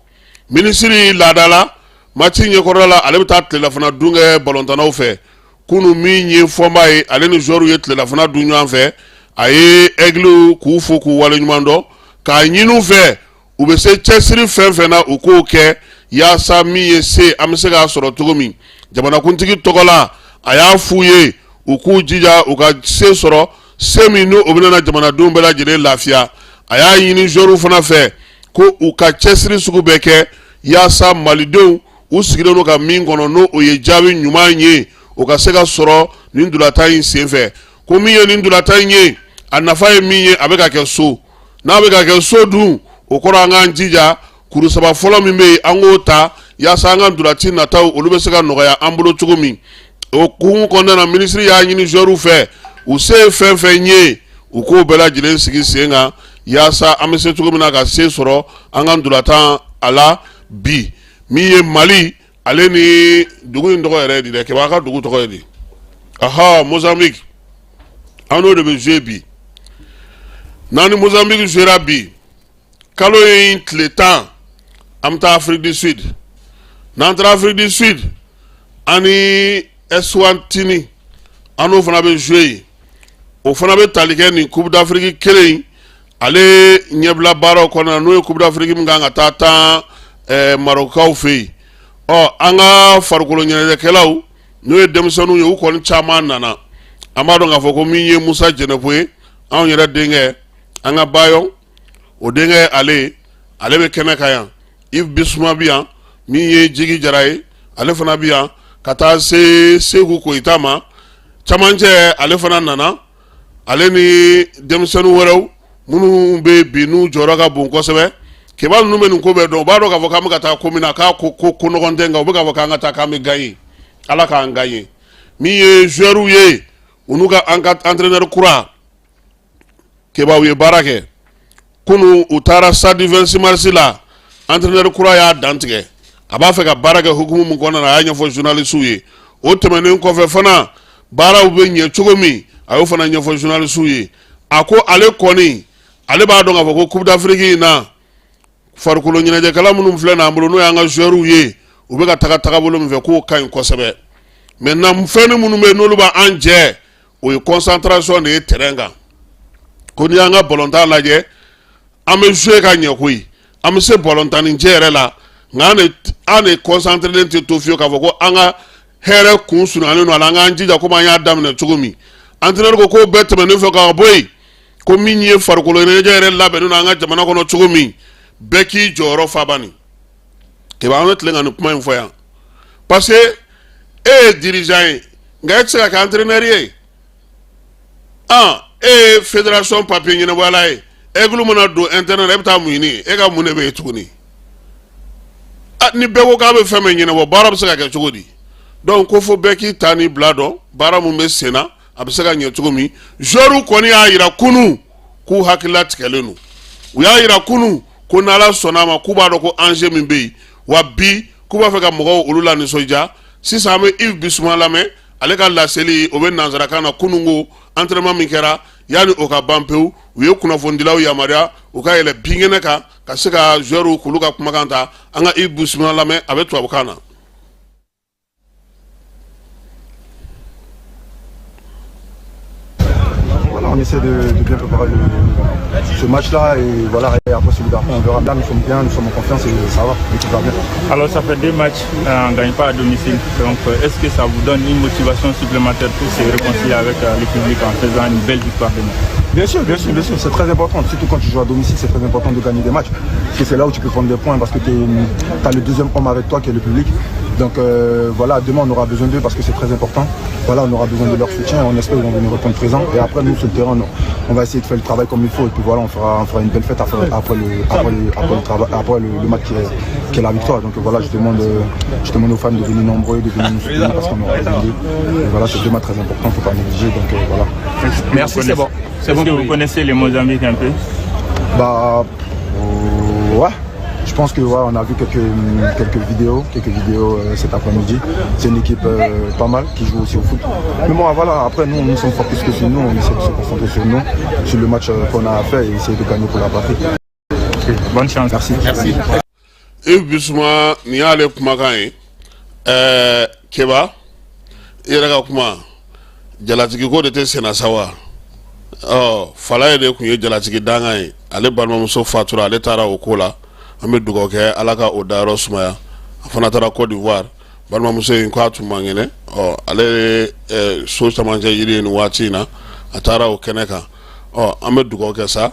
Minisiri laada la match ɲɛkɔrɔla la, ale bɛ taa tilelafana dun kɛ balontannaw fɛ. Kunun, min ye Fɔnba ye, ale ni joueurs ye tilelafana dun ɲɔgɔn fɛ. A ye Aigles k'u fo k'u waleɲuman dɔn, k'a ɲini u fɛ u bɛ se cɛsiri fɛn fɛn na, u k'o kɛ yaasa min ye se, an bɛ se k'a sɔrɔ cogo min. Jamanakuntigi tɔgɔ la, a y'a f'u ye u k'u jija u ka se sɔrɔ, se min n'o bɛna na jamanadenw bɛɛ lajɛlen lafiya. A y'a ɲini joueurs fana fɛ ko u ka cɛsiri sugu bɛɛ kɛ yaasa malidenw u sigilen don ka min kɔnɔ, n'o o ye jaabi ɲuman ye, o ka se ka sɔrɔ nin ntolatan in senfɛ. Ko min ye nin ntolatan in ye, a nafa ye min ye, a bɛ ka kɛ so. N'a bɛ ka kɛ so dun, o kɔrɔ an k'an jija kuru saba fɔlɔ min bɛ yen, an k'o ta yaasa an ka ntolaci nataw, olu bɛ se ka nɔgɔya an bolo cogo min. O hukumu kɔnɔna na, minisiri y'a ɲini joueurs fɛ, u se ye fɛn fɛn ye, u k'o bɛɛ lajɛlen sigi sen kan yaasa an bɛ se cogo min na ka se sɔrɔ an ka ntolatan a la bi. Min ye Mali ale ni dugu in tɔgɔ yɛrɛ ye di dɛ? Kɛba ka dugu tɔgɔ ye di? Aha, Mozambique, an n'o de bɛ jouer bi. N'an ni Mozambique jouera bi, kalo in tile 10, an bɛ taa Afrique du Sud. N'an taara Afrique du Sud, an ni Eswatini, an n'o fana bɛ jouer yen. O fana bɛ tali kɛ nin Coupe d'Afrique kelen in. Ale ɲɛbila baaraw kɔnɔna n'o ye Coupe d'Afrique min kan ka taa tan Marɔkukaw fɛ yen. Ɔ, an ka farikolo ɲɛnajɛkɛlaw, n'o ye denmisɛnninw ye, u kɔni caman nana. An b'a dɔn k'a fɔ ko min ye Musa Jɛnɛpo ye, anw yɛrɛ denkɛ, an ka Bayɔn o denkɛ, ale bɛ kɛnɛ kan yan. Yves Bissouma bɛ yan, min ye Jigi Jara ye, ale fana bɛ yan, ka taa se Seku Koyita ma camancɛ, ale fana nana, ale ni denmisɛnnin wɛrɛw minnu bɛ bi n'u jɔyɔrɔ ka bon kosɛbɛ. Keba, ninnu bɛ nin ko bɛɛ dɔn. U b'a dɔn k'a fɔ k'an bɛ ka taa ko min na, k'a ko ko nɔgɔn tɛ, nka u bɛ k'a fɔ k'an ka taa, k'an bɛ gagner. Ala k'an gagner. Min ye joueurs ye, u n'u ka an ka entraîneur kura Keba, u ye baara kɛ kunun. U taara stade 26 mars la. Entraîneur kura y'a dantigɛ, a b'a fɛ ka baara kɛ hukumu min kɔnɔna na, a y'a ɲɛfɔ journalistes ye. O tɛmɛnen kɔfɛ fana, baaraw bɛ ɲɛ cogo min, a y'o fana ɲɛfɔ journalistes ye. A ko ale kɔni, ale b'a dɔn k'a fɔ ko Coupe d'Afrique in na, farikolo ɲɛnajɛkɛla minnu filɛ n'an bolo, n'o y'an ka joueurs ye, u bɛ ka taga tagabolo min fɛ, k'o ka ɲi kosɛbɛ. Maintenant, fɛn minnu bɛ yen n'olu b'an jɛ, o ye concentration de ye terrain kan. Ko n'i y'an ka balontan lajɛ, an bɛ jouer ka ɲɛ koyi, an bɛ se balontanni jɛ yɛrɛ la, nka an de concentré tɛ to fiyewu k'a fɔ ko an ka hɛrɛ kun surunyalen don a la. An k'an jija komi an y'a daminɛ cogo min. Entraîneur ko k'o bɛɛ tɛmɛnen fɛ ka bɔ yen, ko min ye farikolo ɲɛnajɛ yɛrɛ labɛnnen don an ka jamana kɔnɔ cogo min, bɛɛ k'i jɔyɔrɔ fa bani. Keba, an bɛ tilen ka nin kuma in fɔ yan, parce que e ye dirigeant ye, nka e tɛ se ka kɛ entraîneur ye. An e ye fédération papier ɲɛnabɔla ye. Aigle mana don internet, e bɛ taa mun ɲini? E ka mun de bɛ yen tuguni? Ni bɛɛ ko k'a bɛ fɛn bɛɛ ɲɛnabɔ, baara bɛ se ka kɛ cogo di? Donc ko fo bɛɛ k'i ta ni bila dɔn baara mun bɛ sen na, a bɛ se ka ɲɛ cogo min. Joueurs kɔni y'a yira kunun k'u hakilila tigɛlen don. U y'a yira kunun ko n'Ala sɔnna a ma, k'u b'a dɔn ko enjeu min bɛ yen, wa bi k'u b'a fɛ ka mɔgɔw olu la nisɔndiya. Sisan an bɛ Yves Bissouma lamɛn, ale ka laseli o bɛ nansarakan na. Kunun ko entraînement min kɛra, yanni o ka ban pewu, u ye kunnafonidilaw yamaruya u ka yɛlɛ binkɛnɛ kan ka se ka joueurs k'olu ka kumakan ta. An ka Yves Bissouma lamɛn, a bɛ tubabukan na. Voilà, on essaie de bien préparer ce match-là et voilà, et après celui d'après, on verra. Là, nous sommes bien, nous sommes en confiance et ça va, l'équipe va bien. Alors, ça fait deux matchs, on ne gagne pas à domicile. Donc, est-ce que ça vous donne une motivation supplémentaire pour se réconcilier avec le public en faisant une belle victoire demain? Bien sûr, bien sûr, bien sûr, c'est très important. Surtout quand tu joues à domicile, c'est très important de gagner des matchs. Parce que c'est là où tu peux prendre des points, parce que tu as le deuxième homme avec toi qui est le public. Donc voilà, demain on aura besoin d'eux parce que c'est très important. Voilà, on aura besoin de leur soutien. On espère qu'ils vont venir répondre présent. Et après, nous, sur le terrain, on va essayer de faire le travail comme il faut. Et puis voilà, on fera une belle fête après le travail, après le match qui est la victoire. Donc voilà, je demande aux fans de venir nombreux, de venir nous soutenir parce qu'on aura besoin d'eux. Et voilà, c'est deux matchs très importants, il ne faut pas négliger. Donc voilà. Merci, c'est bon. C'est bon. Est-ce que vous connaissez le Mozambique un peu? Bah, ouais. Je pense que ouais, on a vu quelques vidéos cet après-midi. C'est une équipe pas mal qui joue aussi au foot. Mais bon, voilà, après nous, nous sommes focus que sur nous, on essaie de se concentrer sur nous, sur le match qu'on a fait et essayer de gagner pour la patrie. Bonne chance. Merci. Merci. Yves Bissouma, nin y'ale kumakan ye. Keba, i yɛrɛ ka kuma, jalatigi ko de tɛ senna sa wa? Ɔ, Falaye de tun ye jalatigi dangan ye. Ale balimamuso fatura, ale taara o ko la. An bɛ dugawu kɛ, Ala ka o dayɔrɔ sumaya. A fana taara Côte d'Ivoire, balimamuso in k'a tun man kɛnɛ. Ɔ, ale ye so camancɛ yiri ye nin waati in na, a taara o kɛnɛ kan. Ɔ, an bɛ dugawu kɛ sa,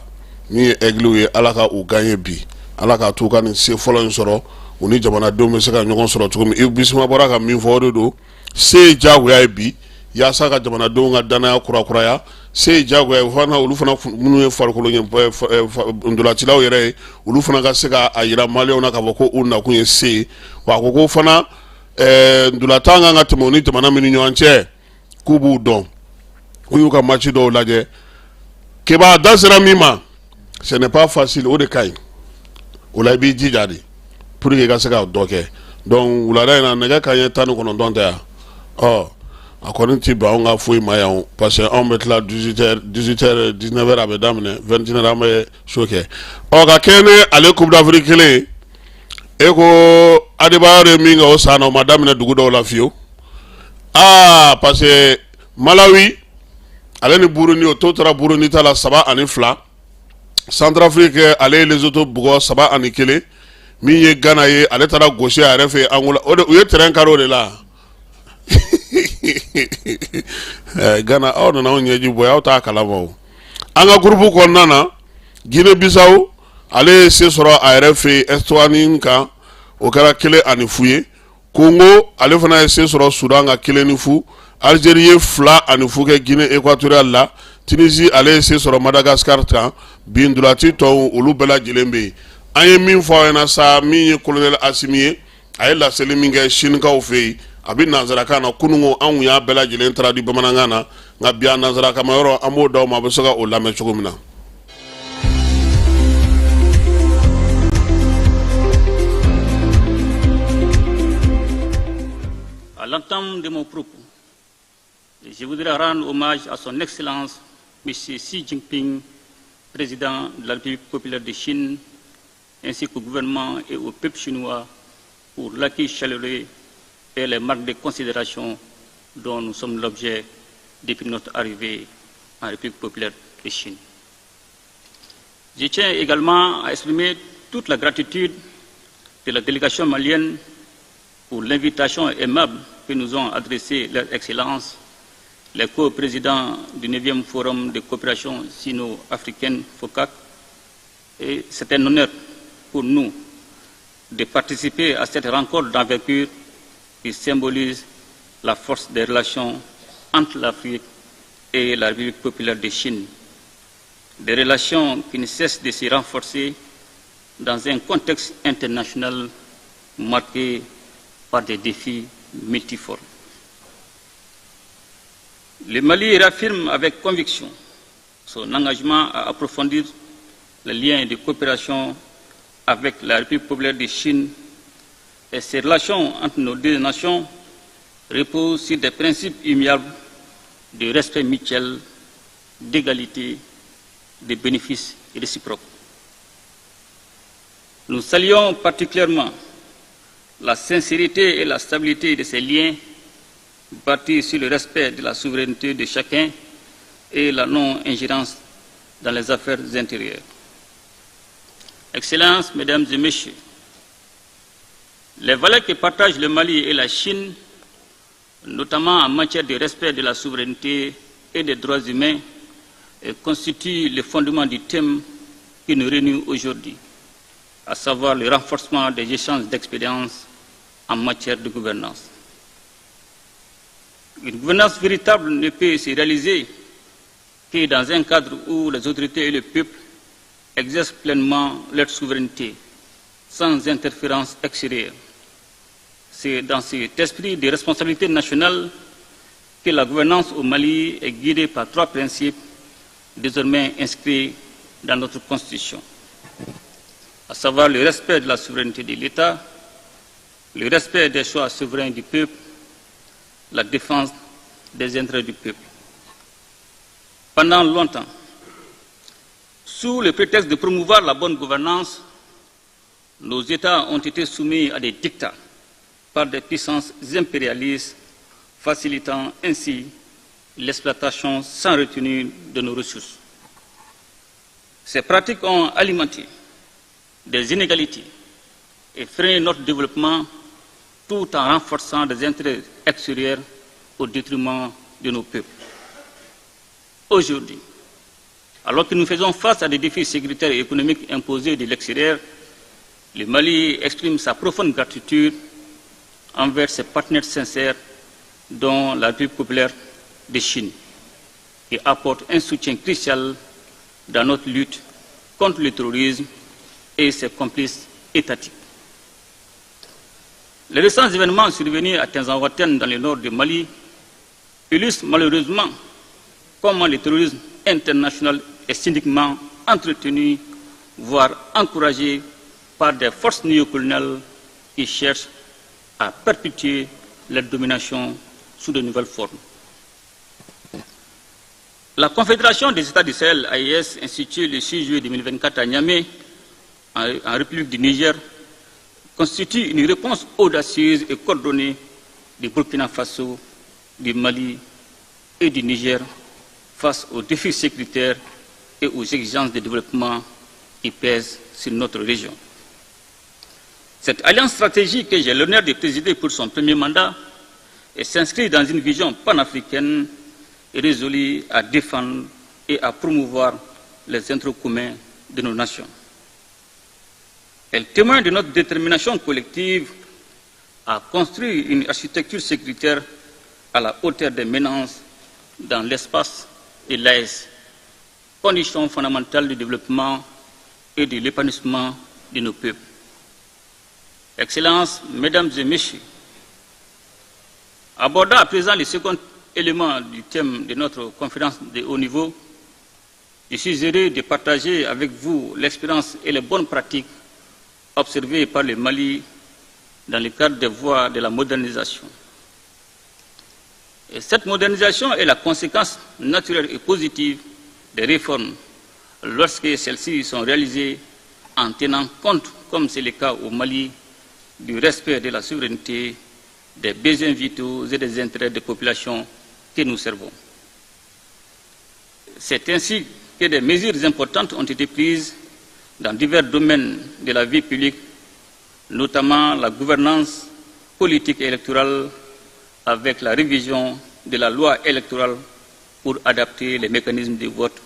min ye Aigles ye, Ala ka u gagner bi, Ala k'a t'u ka nin se fɔlɔ in sɔrɔ, u ni jamanadenw bɛ se ka ɲɔgɔn sɔrɔ cogo min. Yves Bissouma bɔra ka min fɔ, o de don. Se ye diyagoya ye bi, yaasa ka jamanadenw ka danaya kurakuraya. Se ye diyagoya ye fana, olu fana minnu ye farikolo ntolacilaw yɛrɛ ye, olu fana ka se ka a yira maliyɛnw na k'a fɔ ko u nakun ye se ye. Wa a ko ko fana ntolatan kan ka tɛmɛ u ni jamana min ni ɲɔgɔn cɛ, k'u b'u dɔn, u y'u ka match dɔw lajɛ. Keba, da sera min ma, ce n'est pas facile, o de ka ɲi. O la, i b'i jija de pour que i ka se ka dɔ kɛ. Donc wulada in na, nɛgɛ kanɲɛ 19 tɛ yan. Ɔ, a kɔni ti ban anw ka foyi ma yan, parce que anw bɛ tila 18 heures, 18 heures, 19 heures a bɛ daminɛ, 21 heures an bɛ show kɛ. Ɔ, ka kɛɲɛ ni ale Coupe d'Afrique kelen e ko Adebayor ye min kɛ o san na, o ma daminɛ dugu dɔw la fiyewu. Aa, parce que Malawi ale ni Burundi, o to taara Burundi ta la 3-2. Centrafrique ale ye Lesotho bugɔ 3-1. Min ye Ghana ye, ale taara gosi a yɛrɛ fɛ Angola. O de u ye terrain kari o de la. Ghana, aw nana anw ɲɛji bɔ, aw t'a kalama o. An ka groupe kɔnɔna na, Guinée Bissau ale ye se sɔrɔ a yɛrɛ fɛ Eswatini kan, o kɛra 1-0 ye. Congo ale fana ye se sɔrɔ Soudan kan 1-0. Algérie ye 2-0 kɛ Guinée équatoriale la. Tunisie ale ye se sɔrɔ Madagascar kan. Bi ntolaci tɔw olu bɛɛ lajɛlen bɛ yen. An ye min fɔ aw ɲɛna sa, min ye colonel Assimi ye, a ye laseli min kɛ Sinikaw fɛ yen, a bɛ nansarakan na. Kununko anw y'a bɛɛ lajɛlen traduit bamanankan na, nka bi a nansarakanma yɔrɔ an b'o d'aw ma, a bɛ se ka o lamɛn cogo min na. À l'entame de mon propos, je voudrais rendre hommage à son Excellence, M. Xi Jinping, président de la République populaire de Chine, ainsi qu'au gouvernement et au peuple chinois pour l'accueil chaleureux et les marques de considération dont nous sommes l'objet depuis notre arrivée en République populaire de Chine. Je tiens également à exprimer toute la gratitude de la délégation malienne pour l'invitation aimable que nous ont adressée leurs Excellences, les co-présidents du 9e Forum de coopération sino-africaine FOCAC. Et c'est un honneur pour nous de participer à cette rencontre d'envergure qui symbolise la force des relations entre l'Afrique et la République populaire de Chine. Des relations qui ne cessent de se renforcer dans un contexte international marqué par des défis multiformes. Le Mali réaffirme avec conviction son engagement à approfondir les liens de coopération avec la République populaire de Chine et ces relations entre nos deux nations reposent sur des principes immuables de respect mutuel, d'égalité, de bénéfices réciproques. Nous saluons particulièrement la sincérité et la stabilité de ces liens bâtis sur le respect de la souveraineté de chacun et la non-ingérence dans les affaires intérieures. Excellences, Mesdames et Messieurs, les valeurs que partagent le Mali et la Chine, notamment en matière de respect de la souveraineté et des droits humains, constituent le fondement du thème qui nous réunit aujourd'hui, à savoir le renforcement des échanges d'expériences en matière de gouvernance. Une gouvernance véritable ne peut se réaliser que dans un cadre où les autorités et le peuple exercent pleinement leur souveraineté, sans interférence extérieure. C'est dans cet esprit de responsabilité nationale que la gouvernance au Mali est guidée par trois principes désormais inscrits dans notre Constitution, à savoir le respect de la souveraineté de l'État, le respect des choix souverains du peuple, la défense des intérêts du peuple. Pendant longtemps, sous le prétexte de promouvoir la bonne gouvernance, nos États ont été soumis à des dictats par des puissances impérialistes, facilitant ainsi l'exploitation sans retenue de nos ressources. Ces pratiques ont alimenté des inégalités et freiné notre développement tout en renforçant des intérêts extérieurs au détriment de nos peuples. Aujourd'hui, alors que nous faisons face à des défis sécuritaires et économiques imposés de l'extérieur, le Mali exprime sa profonde gratitude envers ses partenaires sincères, dont la République populaire de Chine, qui apporte un soutien crucial dans notre lutte contre le terrorisme et ses complices étatiques. Les récents événements survenus à Tinzaouaten dans le nord du Mali illustrent malheureusement comment le terrorisme international est cyniquement entretenu, voire encouragé par des forces néocoloniales qui cherchent à perpétuer leur domination sous de nouvelles formes. La Confédération des États du Sahel, AES, instituée le 6 juillet 2024 à Niamey, en République du Niger, constitue une réponse audacieuse et coordonnée du Burkina Faso, du Mali et du Niger face aux défis sécuritaires et aux exigences de développement qui pèsent sur notre région. Cette alliance stratégique que j'ai l'honneur de présider pour son premier mandat et s'inscrit dans une vision panafricaine et résolue à défendre et à promouvoir les intérêts communs de nos nations. Elle témoigne de notre détermination collective à construire une architecture sécuritaire à la hauteur des menaces dans l'espace de l'AES, condition fondamentale du développement et de l'épanouissement de nos peuples. Excellences, Mesdames et Messieurs, abordant à présent le second élément du thème de notre conférence de haut niveau, je suis heureux de partager avec vous l'expérience et les bonnes pratiques observées par le Mali dans le cadre des voies de la modernisation. Et cette modernisation est la conséquence naturelle et positive des réformes lorsque celles-ci sont réalisées en tenant compte, comme c'est le cas au Mali, du respect de la souveraineté, des besoins vitaux et des intérêts des populations que nous servons. C'est ainsi que des mesures importantes ont été prises dans divers domaines de la vie publique, notamment la gouvernance politique et électorale avec la révision de la loi électorale pour adapter les mécanismes de vote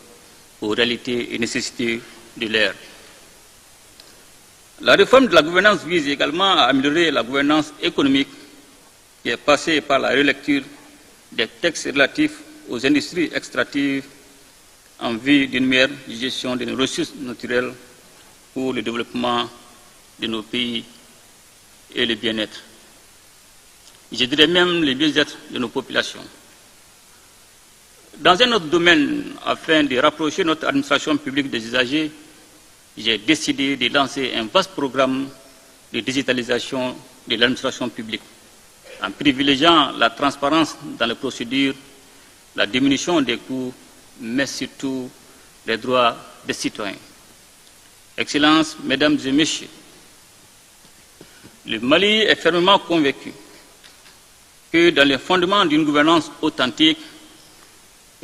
aux réalités et nécessités de l'ère. La réforme de la gouvernance vise également à améliorer la gouvernance économique qui est passée par la relecture des textes relatifs aux industries extractives en vue d'une meilleure gestion de nos ressources naturelles pour le développement de nos pays et le bien-être. Je dirais même le bien-être de nos populations. Dans un autre domaine, afin de rapprocher notre administration publique des usagers, j'ai décidé de lancer un vaste programme de digitalisation de l'administration publique, en privilégiant la transparence dans les procédures, la diminution des coûts, mais surtout les droits des citoyens. Excellences, Mesdames et Messieurs, le Mali est fermement convaincu que dans les fondements d'une gouvernance authentique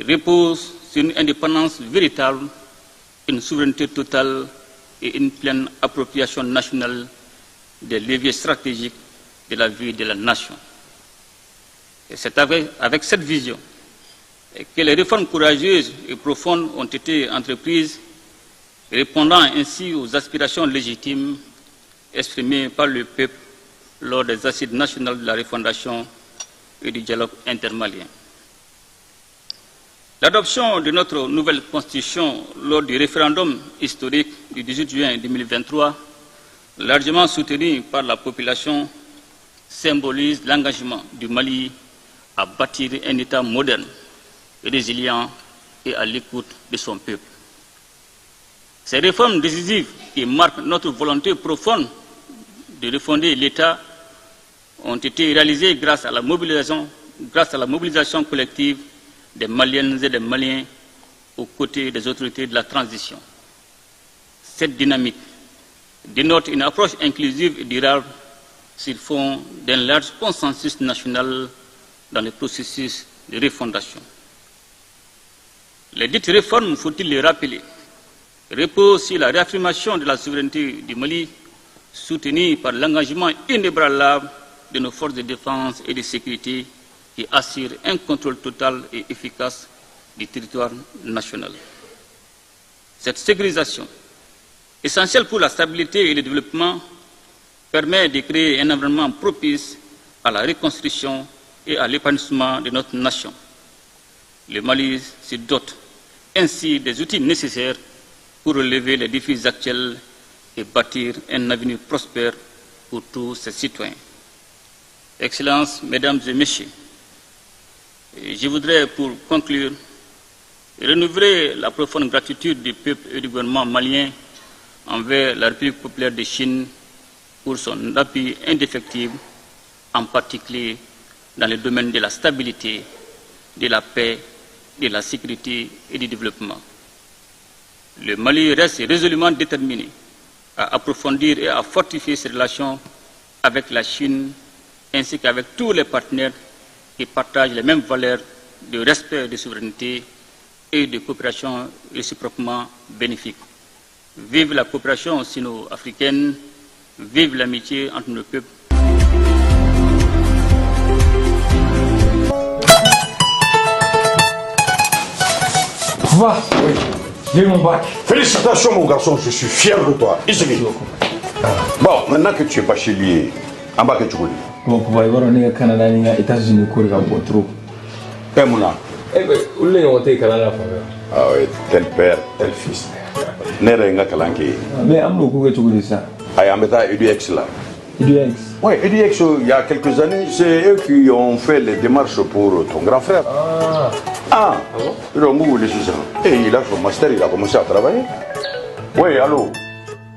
repose sur une indépendance véritable, une souveraineté totale et une pleine appropriation nationale des leviers stratégiques de la vie de la nation. Et c'est avec cette vision que les réformes courageuses et profondes ont été entreprises, répondant ainsi aux aspirations légitimes exprimées par le peuple lors des assises nationales de la refondation et du dialogue intermalien. L'adoption de notre nouvelle constitution lors du référendum historique du 18 juin 2023, largement soutenu par la population, symbolise l'engagement du Mali à bâtir un État moderne, résilient et à l'écoute de son peuple. Ces réformes décisives qui marquent notre volonté profonde de refonder l'État ont été réalisées grâce à la mobilisation collective des Maliennes et des Maliens aux côtés des autorités de la transition. Cette dynamique dénote une approche inclusive et durable sur fond d'un large consensus national dans le processus de refondation. Les dites réformes, faut-il le rappeler, reposent sur la réaffirmation de la souveraineté du Mali, soutenue par l'engagement inébranlable de nos forces de défense et de sécurité qui assurent un contrôle total et efficace du territoire national. Cette sécurisation, essentielle pour la stabilité et le développement, permet de créer un environnement propice à la reconstruction et à l'épanouissement de notre nation. Le Mali se dote ainsi des outils nécessaires pour relever les défis actuels et bâtir un avenir prospère pour tous ses citoyens. Excellences, Mesdames et Messieurs, je voudrais, pour conclure, renouveler la profonde gratitude du peuple et du gouvernement malien envers la République populaire de Chine pour son appui indéfectible, en particulier dans le domaine de la stabilité, de la paix, de la sécurité et du développement. Le Mali reste résolument déterminé à approfondir et à fortifier ses relations avec la Chine ainsi qu'avec tous les partenaires qui partagent les mêmes valeurs de respect de souveraineté et de coopération réciproquement bénéfique. Vive la coopération sino-africaine, vive l'amitié entre nos peuples. Va. Oui. J'ai eu mon bac. Félicitations, mon garçon, je suis fier de toi. Isigi. Bon, maintenant que tu es bachelier, an b'a kɛ cogo di? Bon, papa, i b'a dɔn ne ka Canada ni n ka États-Unis ko de ka bon trop. Eh, mun na? Eh ben, olu de ɲɔgɔn tɛ yen kalan na fan fɛ. Ah oui, tel père, tel fils. Ne yɛrɛ ye n ka kalan kɛ yen. Mais an bɛn'o ko kɛ cogo di sisan? Ayi, an bɛ taa EDUX la. EDUX? Oui, EDUX, il y a quelques années, c'est eux qui ont fait les démarches pour ton grand frère. Ah. Ah, ah bon? Ils ont sisan. Et il a son master, il a commencé à travailler. Oui, allô?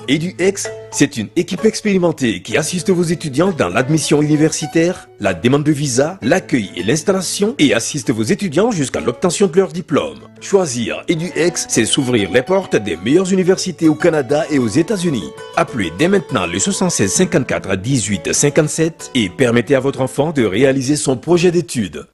EduX, c'est une équipe expérimentée qui assiste vos étudiants dans l'admission universitaire, la demande de visa, l'accueil et l'installation et assiste vos étudiants jusqu'à l'obtention de leur diplôme. Choisir EduX, c'est s'ouvrir les portes des meilleures universités au Canada et aux États-Unis. Appelez dès maintenant le 76 54 18 57 et permettez à votre enfant de réaliser son projet d'études.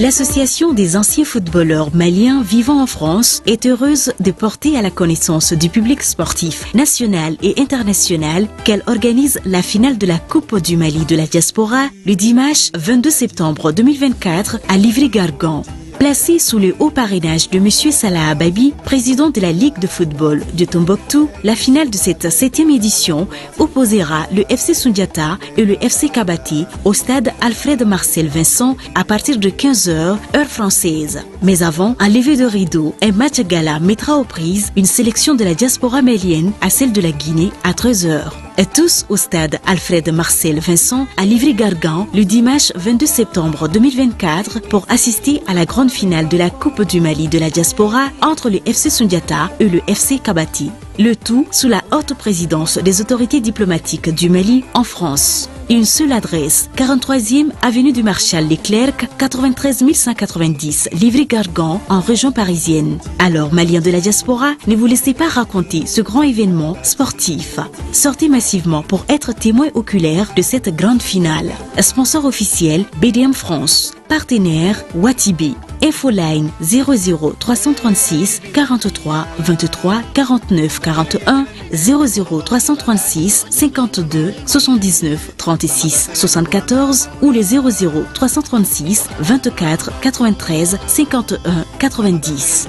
L'Association des anciens footballeurs maliens vivant en France est heureuse de porter à la connaissance du public sportif national et international qu'elle organise la finale de la Coupe du Mali de la diaspora le dimanche 22 septembre 2024 à Livry-Gargan. Placé sous le haut parrainage de M. Salah Ababi, président de la Ligue de football de Tombouctou, la finale de cette septième édition opposera le FC Sundiata et le FC Kabati au stade Alfred Marcel Vincent à partir de 15h, heure française. Mais avant, un lever de rideau, un match gala mettra aux prises une sélection de la diaspora malienne à celle de la Guinée à 13h. Et tous au stade Alfred Marcel Vincent à Livry-Gargan le dimanche 22 septembre 2024 pour assister à la grande finale de la Coupe du Mali de la diaspora entre le FC Sundiata et le FC Kabati. Le tout sous la haute présidence des autorités diplomatiques du Mali en France. Une seule adresse, 43e avenue du Marshal Leclerc, 93 190, Livry-Gargan, en région parisienne. Alors, Maliens de la diaspora, ne vous laissez pas raconter ce grand événement sportif. Sortez massivement pour être témoin oculaire de cette grande finale. Sponsor officiel, BDM France. Partenaire, Watibi. Infoline 00 336 43 23 49 41 00 336 52 79 36 74 ou le 00 336 24 93 51 90.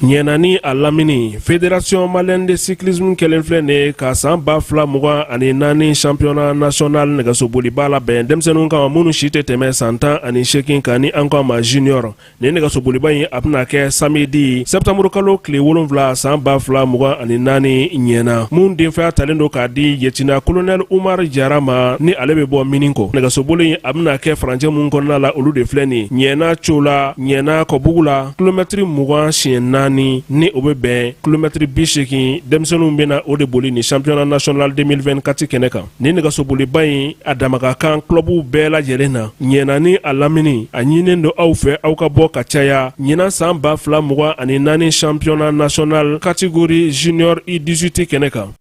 Ɲɛna ni a lamini, Fédération malienne de cyclisme kɛlen filɛ nin ye ka san 2024 championnat national nɛgɛsoboliba labɛn denmisɛnninw kama minnu si tɛ tɛmɛ san 18 kan, ni an ko a ma junior. Nin nɛgɛsoboliba in, a bɛna kɛ samedi septembre kalo tile 7 san 2024 ɲɛna, mun denfaya talen don k'a di lieutenant colonel Umar Jara ma, ni ale bɛ bɔ mini kɔ. Nɛgɛsoboli in, a bɛna kɛ farancɛ mun kɔnɔna la, olu de filɛ nin: Ɲɛna Cola, Ɲɛna Kɔbugu la, kilomɛtiri 20 siɲɛ 4, ni o bɛ bɛn kilomɛtiri 80. Denmisɛnninw bɛna o de boli ni championnat national 2024 kɛnɛ kan. Nin nɛgɛsoboliba in, a dama ka kan clubw bɛɛ lajɛlen na Ɲɛna ni a lamini. A ɲininen don aw fɛ, aw ka bɔ ka caya ɲinan san 2024 championnat national catégorie junior U18 kɛnɛ kan.